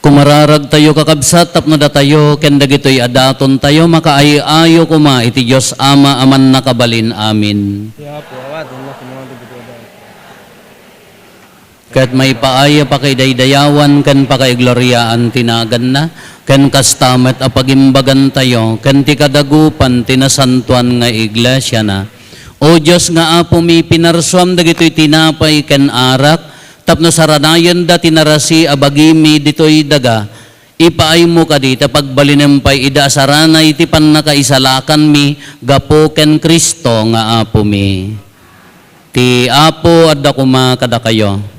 Kumararagtayo, kakabsat, tapno datayo ken dagitoy a datontayo makaay-ayo koma iti Dios Ama a Mannakabalin. Amin. Ti Apo, awatennak iti dagitoy a daton. Ket maipaay a pakaidaydayawan ken pakaigloriaan ti naganna, ken kasta met a pagimbagantayo ken ti kadagupan ti nasantoan nga iglesiana. O Dios nga Apomi, pinarsuam dagitoy tinapay ken arak tapno saranayenda ti narasi a bagimi ditoy daga. Ipaaymo kadi ta pagbalinem pay ida a saranay ti pannakaisalakanmi gapu ken Cristo nga Apomi. Ti Apo adda koma kadakayo.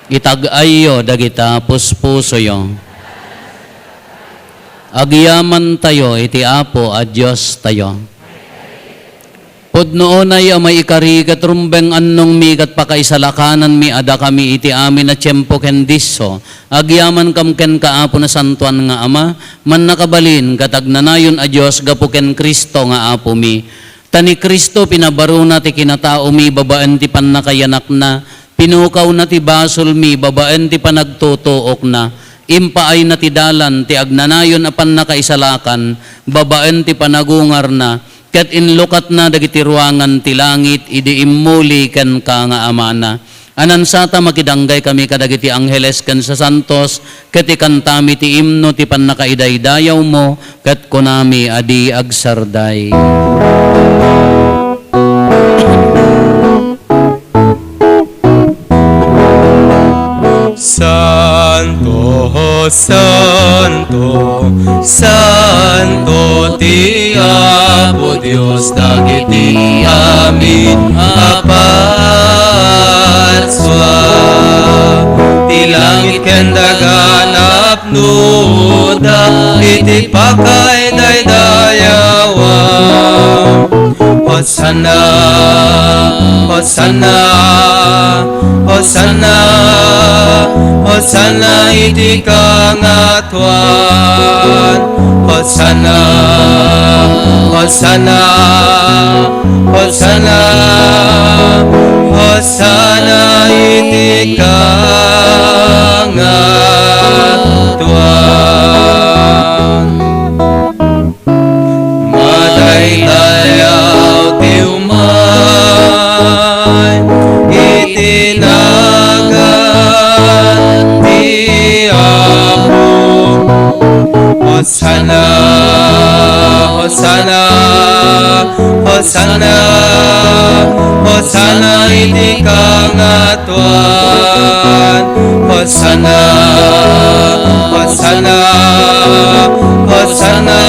Itag-ayyo dagita puspusoyo. Agyamantayo iti Apo a Diostayo. Pudno unay a maikari ket rumbeng annongmi ket pakaisalakananmi a dakami iti amin a tiempo ken disso. Agyamankam kenka, Apo Nasantoan nga Ama, mannakabalin ket agnanayon a Dios gapu ken Cristo nga Apomi. Ta ni Cristo pinabaruna ti kinataomi babaen ti pannakayanakna, pinukawna ti basolmi babaen ti panagtutuokna, impaayna ti dalan ti agnanayon a pannakaisalakan babaen ti panagungarna, ket inlukatna dagiti ruangan ti langit idi immuli kenka nga Amana. Anansata, makidanggay kami kadagiti angheles ken sasantos, ket ikantami ti imno ti pannakaidaydayawmo, ket kunami a di agsarday. Santo, santo, santo ti Apo Dios dagiti amin a parsua. Ti langit ken daga napnoda iti pakaidaydayawa. Hosanna, Hosanna, Hosanna, Hosanna iti kangatoan. Hosanna, Hosanna, Hosanna, Hosanna iti kangatoan. Madaydayaw ti umay iti nagan ti Apo. Hosanna, Hosanna, Hosanna, Hosanna iti kangatoan. Hosanna, Hosanna, Hosanna,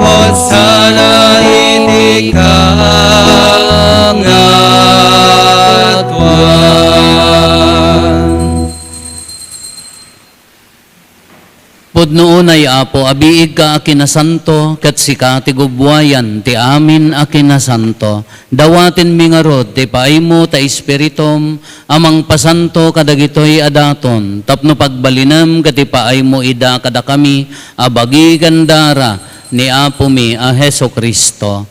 Hosanna iti kangatoan. Pudno unay, Apo, a biigka a kinasanto, ket sika ti gubbuayan ti amin a kinasanto. Dawatenmi ngarud ti paaymo ta Espiritum a mangpasanto kadagitoy a daton, tapno pagbalinem ket ipaaymo ida kadakami a bagi ken dara ni Apomi a Jesu-Cristo.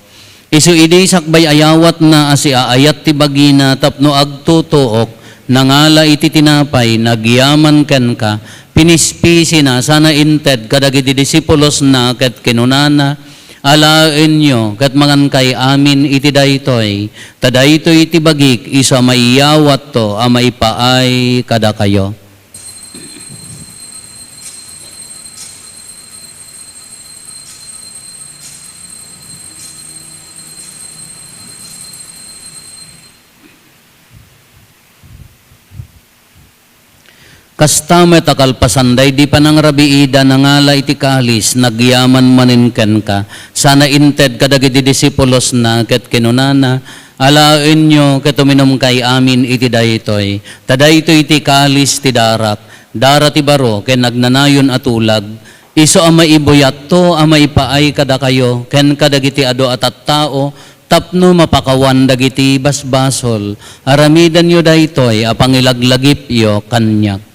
Isu idi sakbay ayawatna a siaayat ti bagina tapno agtutuok, nangala iti tinapay, nagyaman kenka, pinispisina sana inted kadagiti disipulosna ket kinunana, "Alaenyo ket mangankay amin iti daytoy, ta daytoy ti bagik isu a maiyawatto a maipaay kadakayo." Kasta met a kalpasan daydi panangrabiida, nangala iti kalis, nagyaman manen kenka, sana inted kadagiti disipulosna, ket kinunana, "Alaenyo ket uminumkay amin iti daytoy, ta daytoy ti kalis ti darak, dara ti baro ken agnanayon a tulag, isu a maibuyatto a maipaay kadakayo ken kadagiti adu a tattao tapno mapakawan dagiti basbasol. Aramidenyo daytoy a pangilaglagipyo kaniak."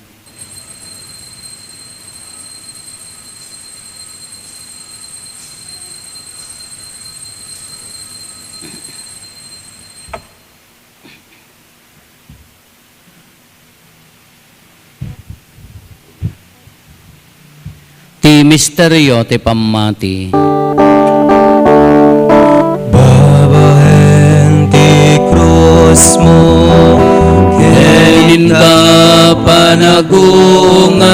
Ti misterio ti pammati. Babaen ti krusmo ken inka panagungar,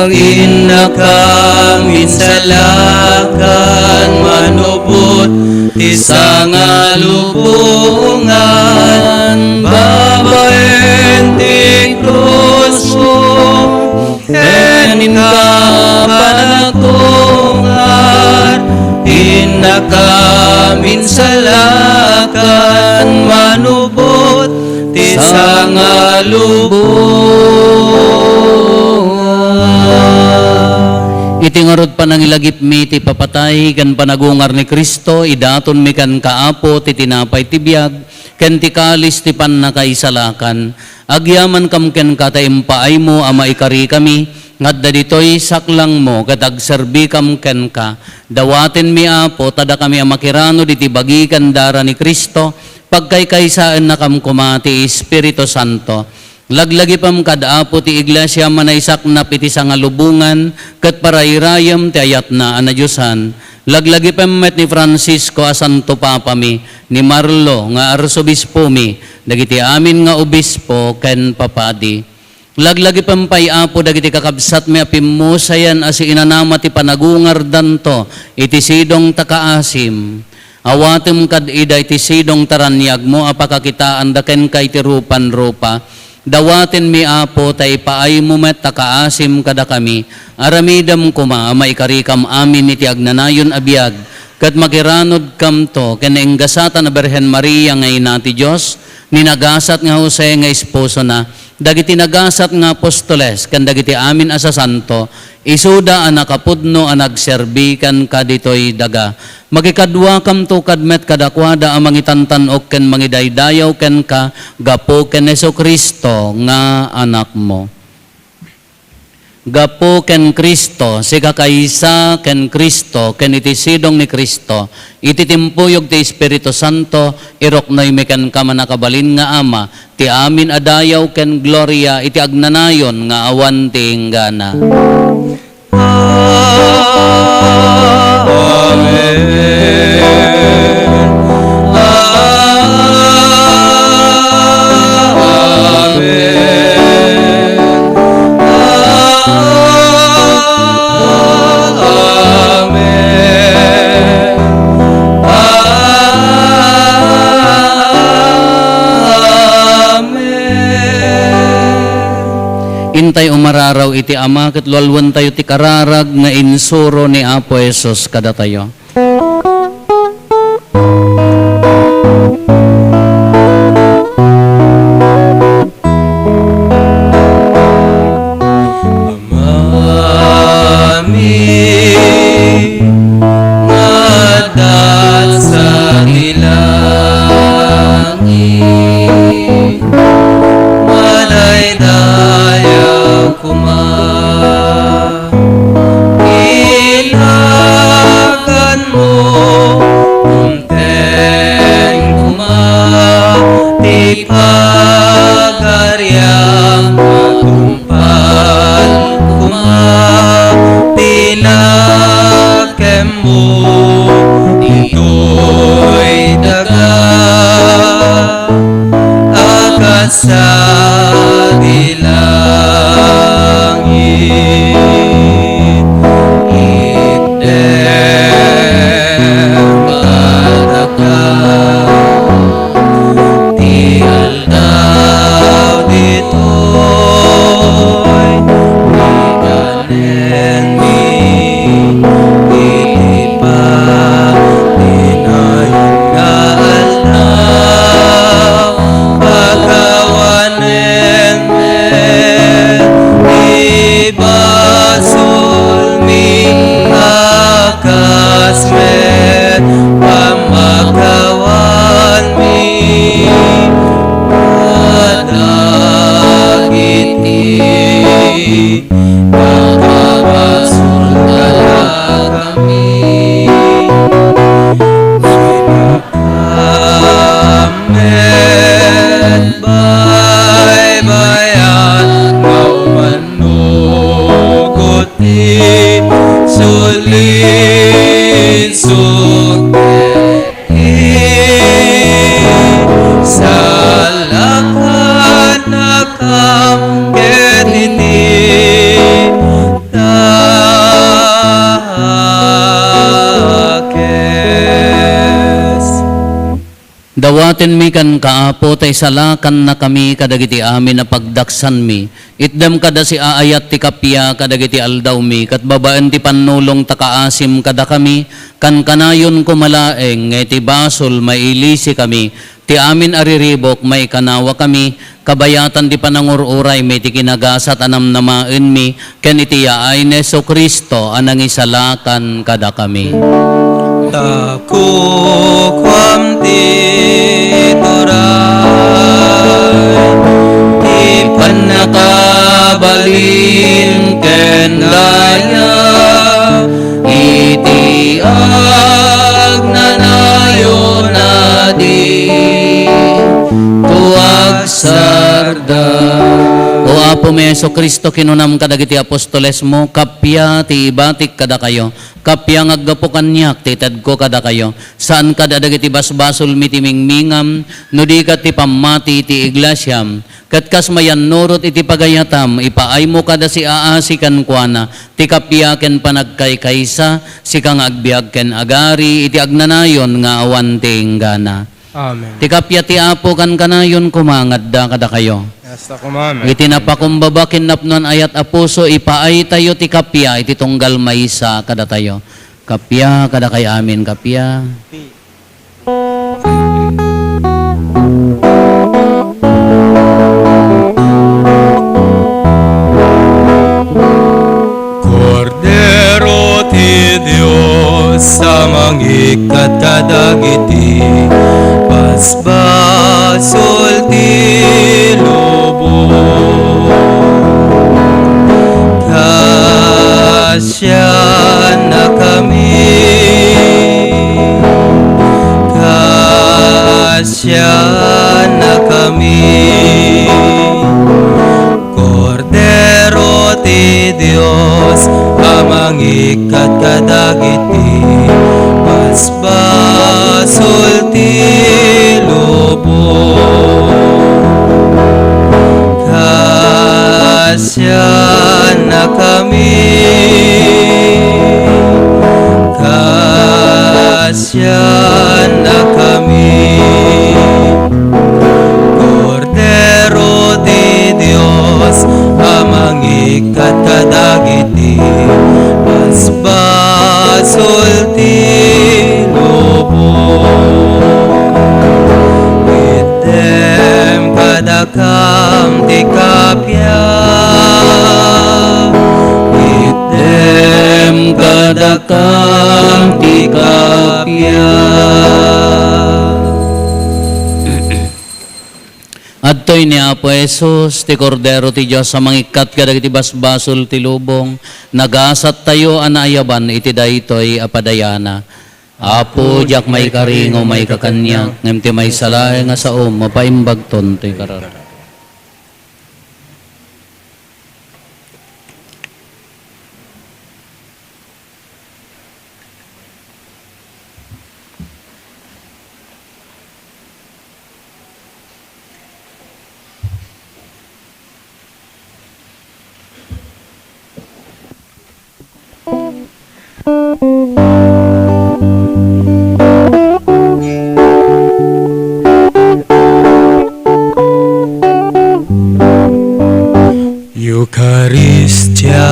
innaka minsalakan, manubot ti sangalubongan. Babaen ti krusmo ken inka panagungar, innaka minsalakan, manubot ti sangalubongan. Iti ngarud panangilagipmi ti papatay ken panagungar ni Cristo, idatonmi kenka, Apo, ti tinapay ti biag ken ti kalis ti pannakaisalakan. Agyamankam kenka ta impaaymo a maikarikami nga adda ditoy saklangmo ket agserbikam kenka. Dawatenmi, Apo, ta dakami a makiranud iti bagi ken dara ni Cristo, pagkaykaysaennakam koma ti Espiritu Santo. Laglagipem kad Apo ti Iglesia a manaisaknap iti sangalubongan ket parayrayem ti ayatna a nadiosan. Laglagipem met ni Francisco a Santo Papami, ni Marlo nga Arsobispomi, dagiti amin nga obispo ken papadi. Laglagipem pay, Apo, dagiti kakabsatmi a pimmusayan a siinanama ti panagungardanto iti sidong ta kaasim. Awatem kad ida iti sidong ta raniagmo a pakakitaanda kenka iti rupan-rupa. Dawatenmi, Apo, ta ipaaymo met ta kaasim kadakami. Aramidem koma a maikarikam amin iti agnanayon a biag, ket makiranudkamto ken nainggasatan a Birhen Maria nga ina ti Dios, ni nagasat nga Jose nga esposona, dagiti nagasat nga apostoles, ken dagiti amin a sasanto, isuda a nakapudno a nagserbi kenka ditoy daga. Makikaduakamto kad met kadakuada a mangitantan-ok ken mangidaydayaw kenka gapu ken Jesu-Cristo nga Anakmo. Gapu ken Cristo, sikakaysa ken Cristo, ken iti sidong ni Cristo, iti timpuyog ti Espiritu Santo, iruknoymi kenka, mannakabalin nga Ama, ti amin a dayaw ken gloria iti agnanayon nga awan ti inggana. Amen. Amen. Amen. Amen. Intay umararaw iti Ama ket lualuentayo ti kararag nga insuro ni Apo Jesus kadatayo. Amami nga adda sadi langit, madaydayaw koma. Inaganmo, dumteng koma ti pagariam, matungpal koma ti nakemmo ditoy daga a kas sadi langit. Itdem kadaka ti aldaw ditoy ni Nenmi, iti patinayon nga aldaw, pakawanen met ti basolmi a kas met pammakawanmi kadagiti Nakabasol kadakami. Sika met baybayat nga umannugot ti sulinsut. Salakannakam ket iti dakes. Dawatenmi kenka, Apo, ta isalakannakami kadagiti amin a pagdaksanmi. Itdem kada siaayat ti kappia kadagiti aldawmi, ket babaen ti pannulong ta kaasim kadakami, kankanayon koma laeng nga iti basol mailisikami, ti amin a riribuk maikanawakami, kabayatan ti panangur-uraymi ti kinagasat a namnamaenmi, ken iti yaay ni Jesu-Cristo a nangisalakan kadakami. Ta kukuam ti turay, ti pannakabalin ken daya, iti agnanayon a di tuagsarda. O Apomi Jesu-Cristo, kinunam kadagiti apostolesmo, kappia ti ibatik kadakayo, kappia nga aggapu kaniak ti itedko kadakayo. Saan kadi a dagiti basbasolmi ti mingmingam, no di ket ti pammati ti iglesiam. Ket kas mayannurot iti pagayatam, ipaaymo kada siaasi kenkuana ti kappia ken panagkaykaysa, sika nga agbiag ken agari iti agnanayon nga awan ti inggana. Amen. Ti kappia ti Apo kankanayon koma nga adda kadakayo. Kasta koma met. Iti napakumbaba ken napnoan ayat a puso, ipaaytayo ti kappia iti tunggal maysa kadatayo. Kappia kadakay amin, kappia. Kordero ti Dios a mangikkat kadagiti basbasol ti lubong. Kasiannakami, kasiannakami, Kordero ti Dios a mangikkat kadagiti basbasol ti lubong. Kasiannakami, kasiannakami, Kordero ti Dios a mangikkat kadagiti basbasol ti lubong. Itdem kadakam ti kappia, itdem kadakam ti kappia. Adtoy ni Apo Jesus, ti Kordero ti Dios a mangikkat kadagiti basbasol ti lubong. Nagasattayo a naayaban iti daytoy a padayana. Apo, diak maikari nga umayka kaniak, ngem ti maysa laeng a saom, mapaimbagton toy kararag. Eukaristia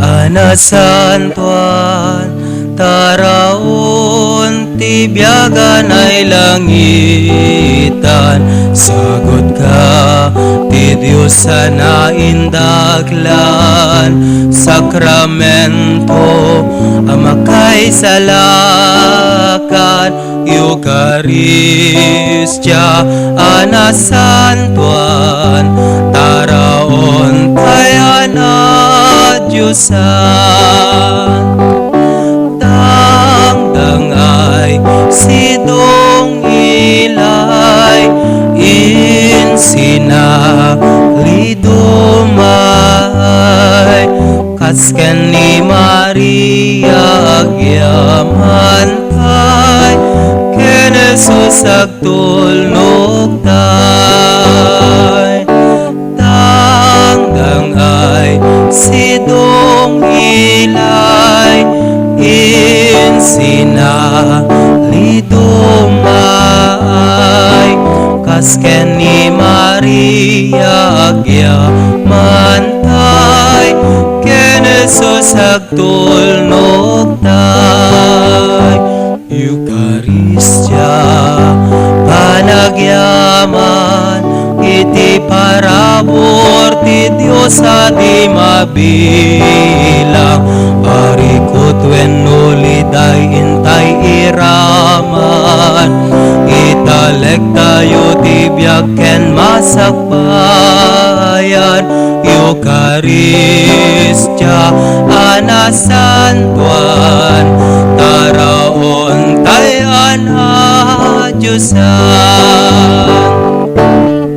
a nasantuan, taraon ti biag a nailangitan, sagutka ti Dios a naindaklan, sakramento a makaisalakan, Eukaristia a nasantuan, taraon tay a nadiosan. Tangdangay, sidong ilay, insina, lidumay, kas ken ni Maria agyaman tay, ken Jesus agtulnog tay. Tangdangay, sidong ilay, insina, lidumay, kas ken ni Maria agyaman tay, ken Jesus agtulnog tay. Eukaristia, panagyaman iti parabur ti Dios a di mabilang, arikut wenno liday intay iraman, italektayo ti biag ken masakbayan. Eukaristia a nasantuan, taraon tay a nadiosan.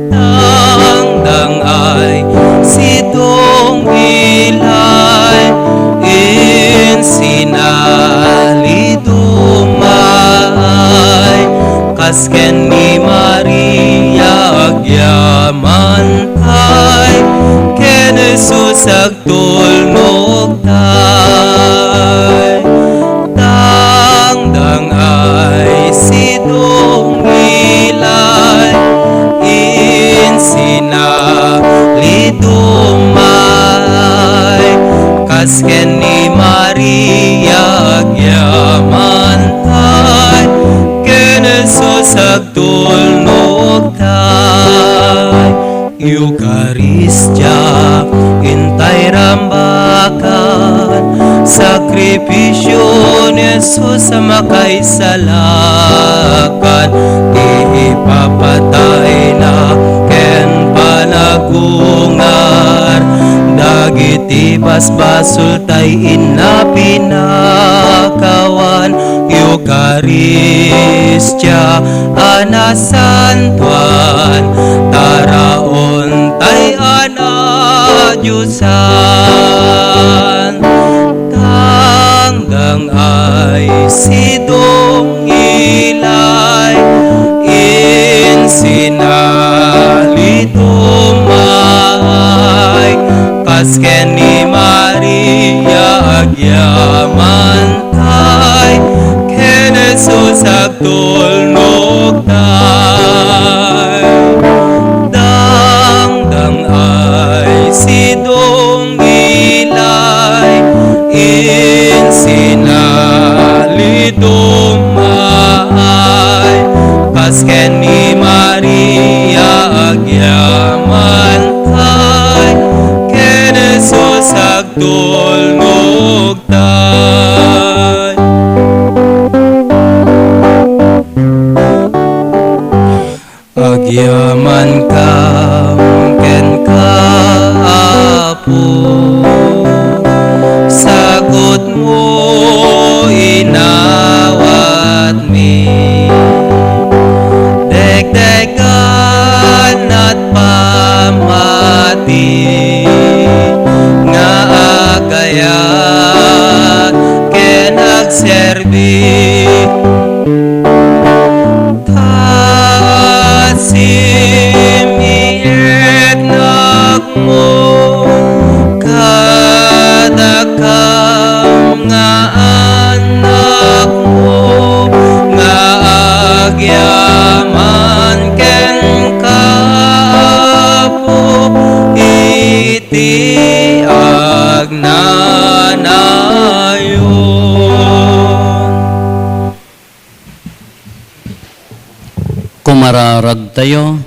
Tangdangay, sidong ilay, insina, lidumay, kas ken ni Maria agyaman tay, ken Jesus agtulnog tay. Tangdangay, sidong ilay, insina, lidumay, kas ken ni Maria agyaman tay, ken Jesus agtulnog tay. Eukaristia, intay rambakan, sakripisio ni Jesus a makaisalakan, ti ipapatayna ken panagungar, dagiti Iti basbasoltay inna pinakawan, Eukaristia a nasantoan, taraontay a nadiosan. Tangdang ay sidong ilay, insinali tumaay, kas ken ni Maria agyamantay, ken Jesus agtulnogtay. Dangdang ay sidong ilay, insinali tumaay, kas ken ni Maria agyamantay, ken Jesus agtulnogtay. Agyamankam kenka, Apo, sagutmo inawatmi. Dekdekan at pammati nga agayat ken agserbi. Ta simiiknakmo kadakam nga annakmo nga agyaman kenka, Apo, iti agnanayon. Kumararagtayo.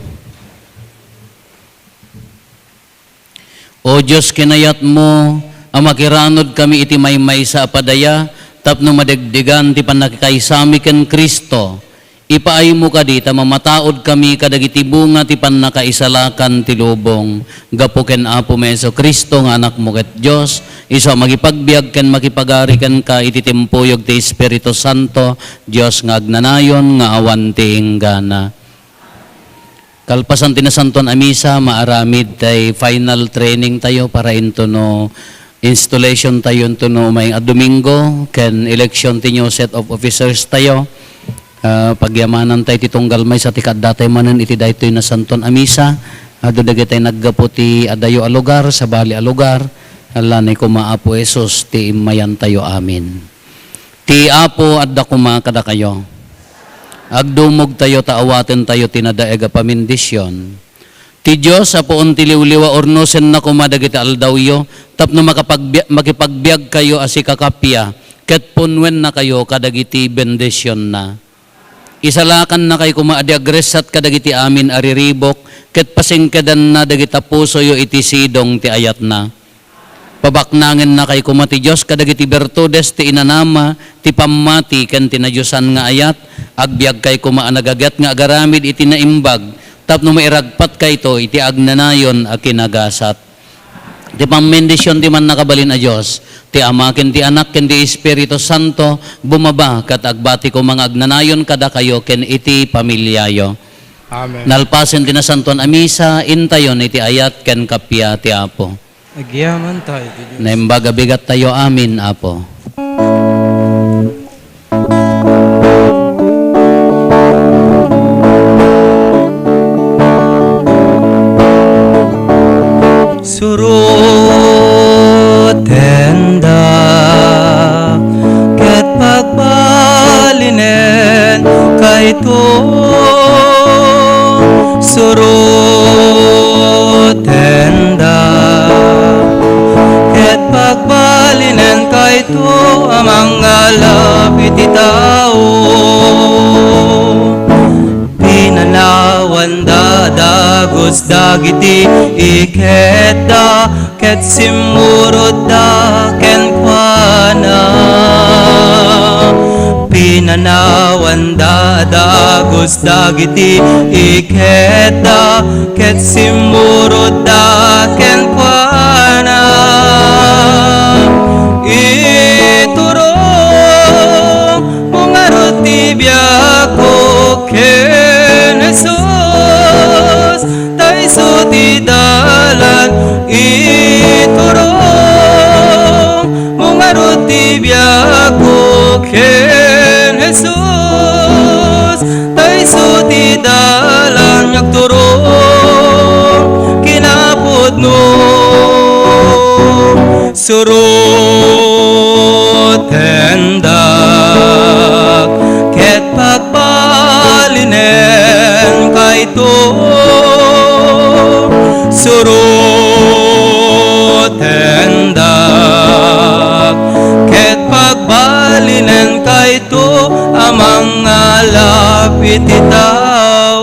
O Dios, kinayatmo a makiranudkami iti maymaysa a padaya tapno madegdegan ti pannakaisami ken Cristo. Ipaaymo kadi ta mamataudkami kadagiti bunga ti pannakaisalakan ti lubong. Gapu ken Apomi Jesu-Cristo nga Anakmo ket Dios, isu a makipagbiag ken makipagari kenka iti timpuyog ti Espiritu Santo, Dios nga agnanayon nga awan ti inggana. Kalpasan ti Nasantoan a Misa, maaramid tay final training tayo para into no installation tayo into no umay a Domingo, ken election ti new set of officers tayo. Ah, pagyamanan tayo ti tunggal maysa ti kaadda tayo manen iti daytoy Nasantoan a Misa. Adu dagitay naggapu ti adayo a lugar, sabali a lugar. Ala ni kuma Apo Jesus ti immayan tayo. Amen. Ti Apo adda koma kadakayo. Agdumogtayo ta awatentayo ti nadaeg a pamendisyon. Ti Dios a puon ti liwliwa, urnosenna koma dagiti aldawyo tapno makapagbi-, makipagbiagkayo a sikakappia ket punnuennakayo kadagiti bendisionna. Isalakannakay koma a di agressat kadagiti amin a riribuk ket pasingkedanna dagiti pusoyo iti sidong ti ayatna. Pabaknangennakay koma ti Dios kadagiti bertudes ti inanama, ti pammati, ken ti nadiosan nga ayat. Agbiagkay koma a nagaget nga agaramid iti naimbag tapno mairagpatkayto iti agnanayon a kinagasat. Ti pammendision ti Mannakabalin a Dios, ti Ama, ken ti Anak, ken ti Espiritu Santo, bumaba ket agbati koma nga agnanayon kadakayo ken iti pamiliayo. Amen. Nalpasen ti Nasantoan a Misa, intayon iti ayat ken kappia ti Apo. Agyamankami iti Dios. Naimbag a bigattayo amin, Apo. Surotenda ket pagbalinen kayto. Surotenda ket pagbalinen kayto a mangalap iti tao. Pinanawanda dagus dagiti iketda ket simmurotda kenkuana. Pinanawanda dagus dagiti iketda ket simmurotda kenkuana. ken Jesus, ta isu ti dalan iturong. Mo ngarud ti biagko ken Jesus, ta isu ti dalan nga agturong kinapudno. Surotendak ket pagbalinen kayto. Surotendak ket pagbalinen kayto a mangalap iti tao.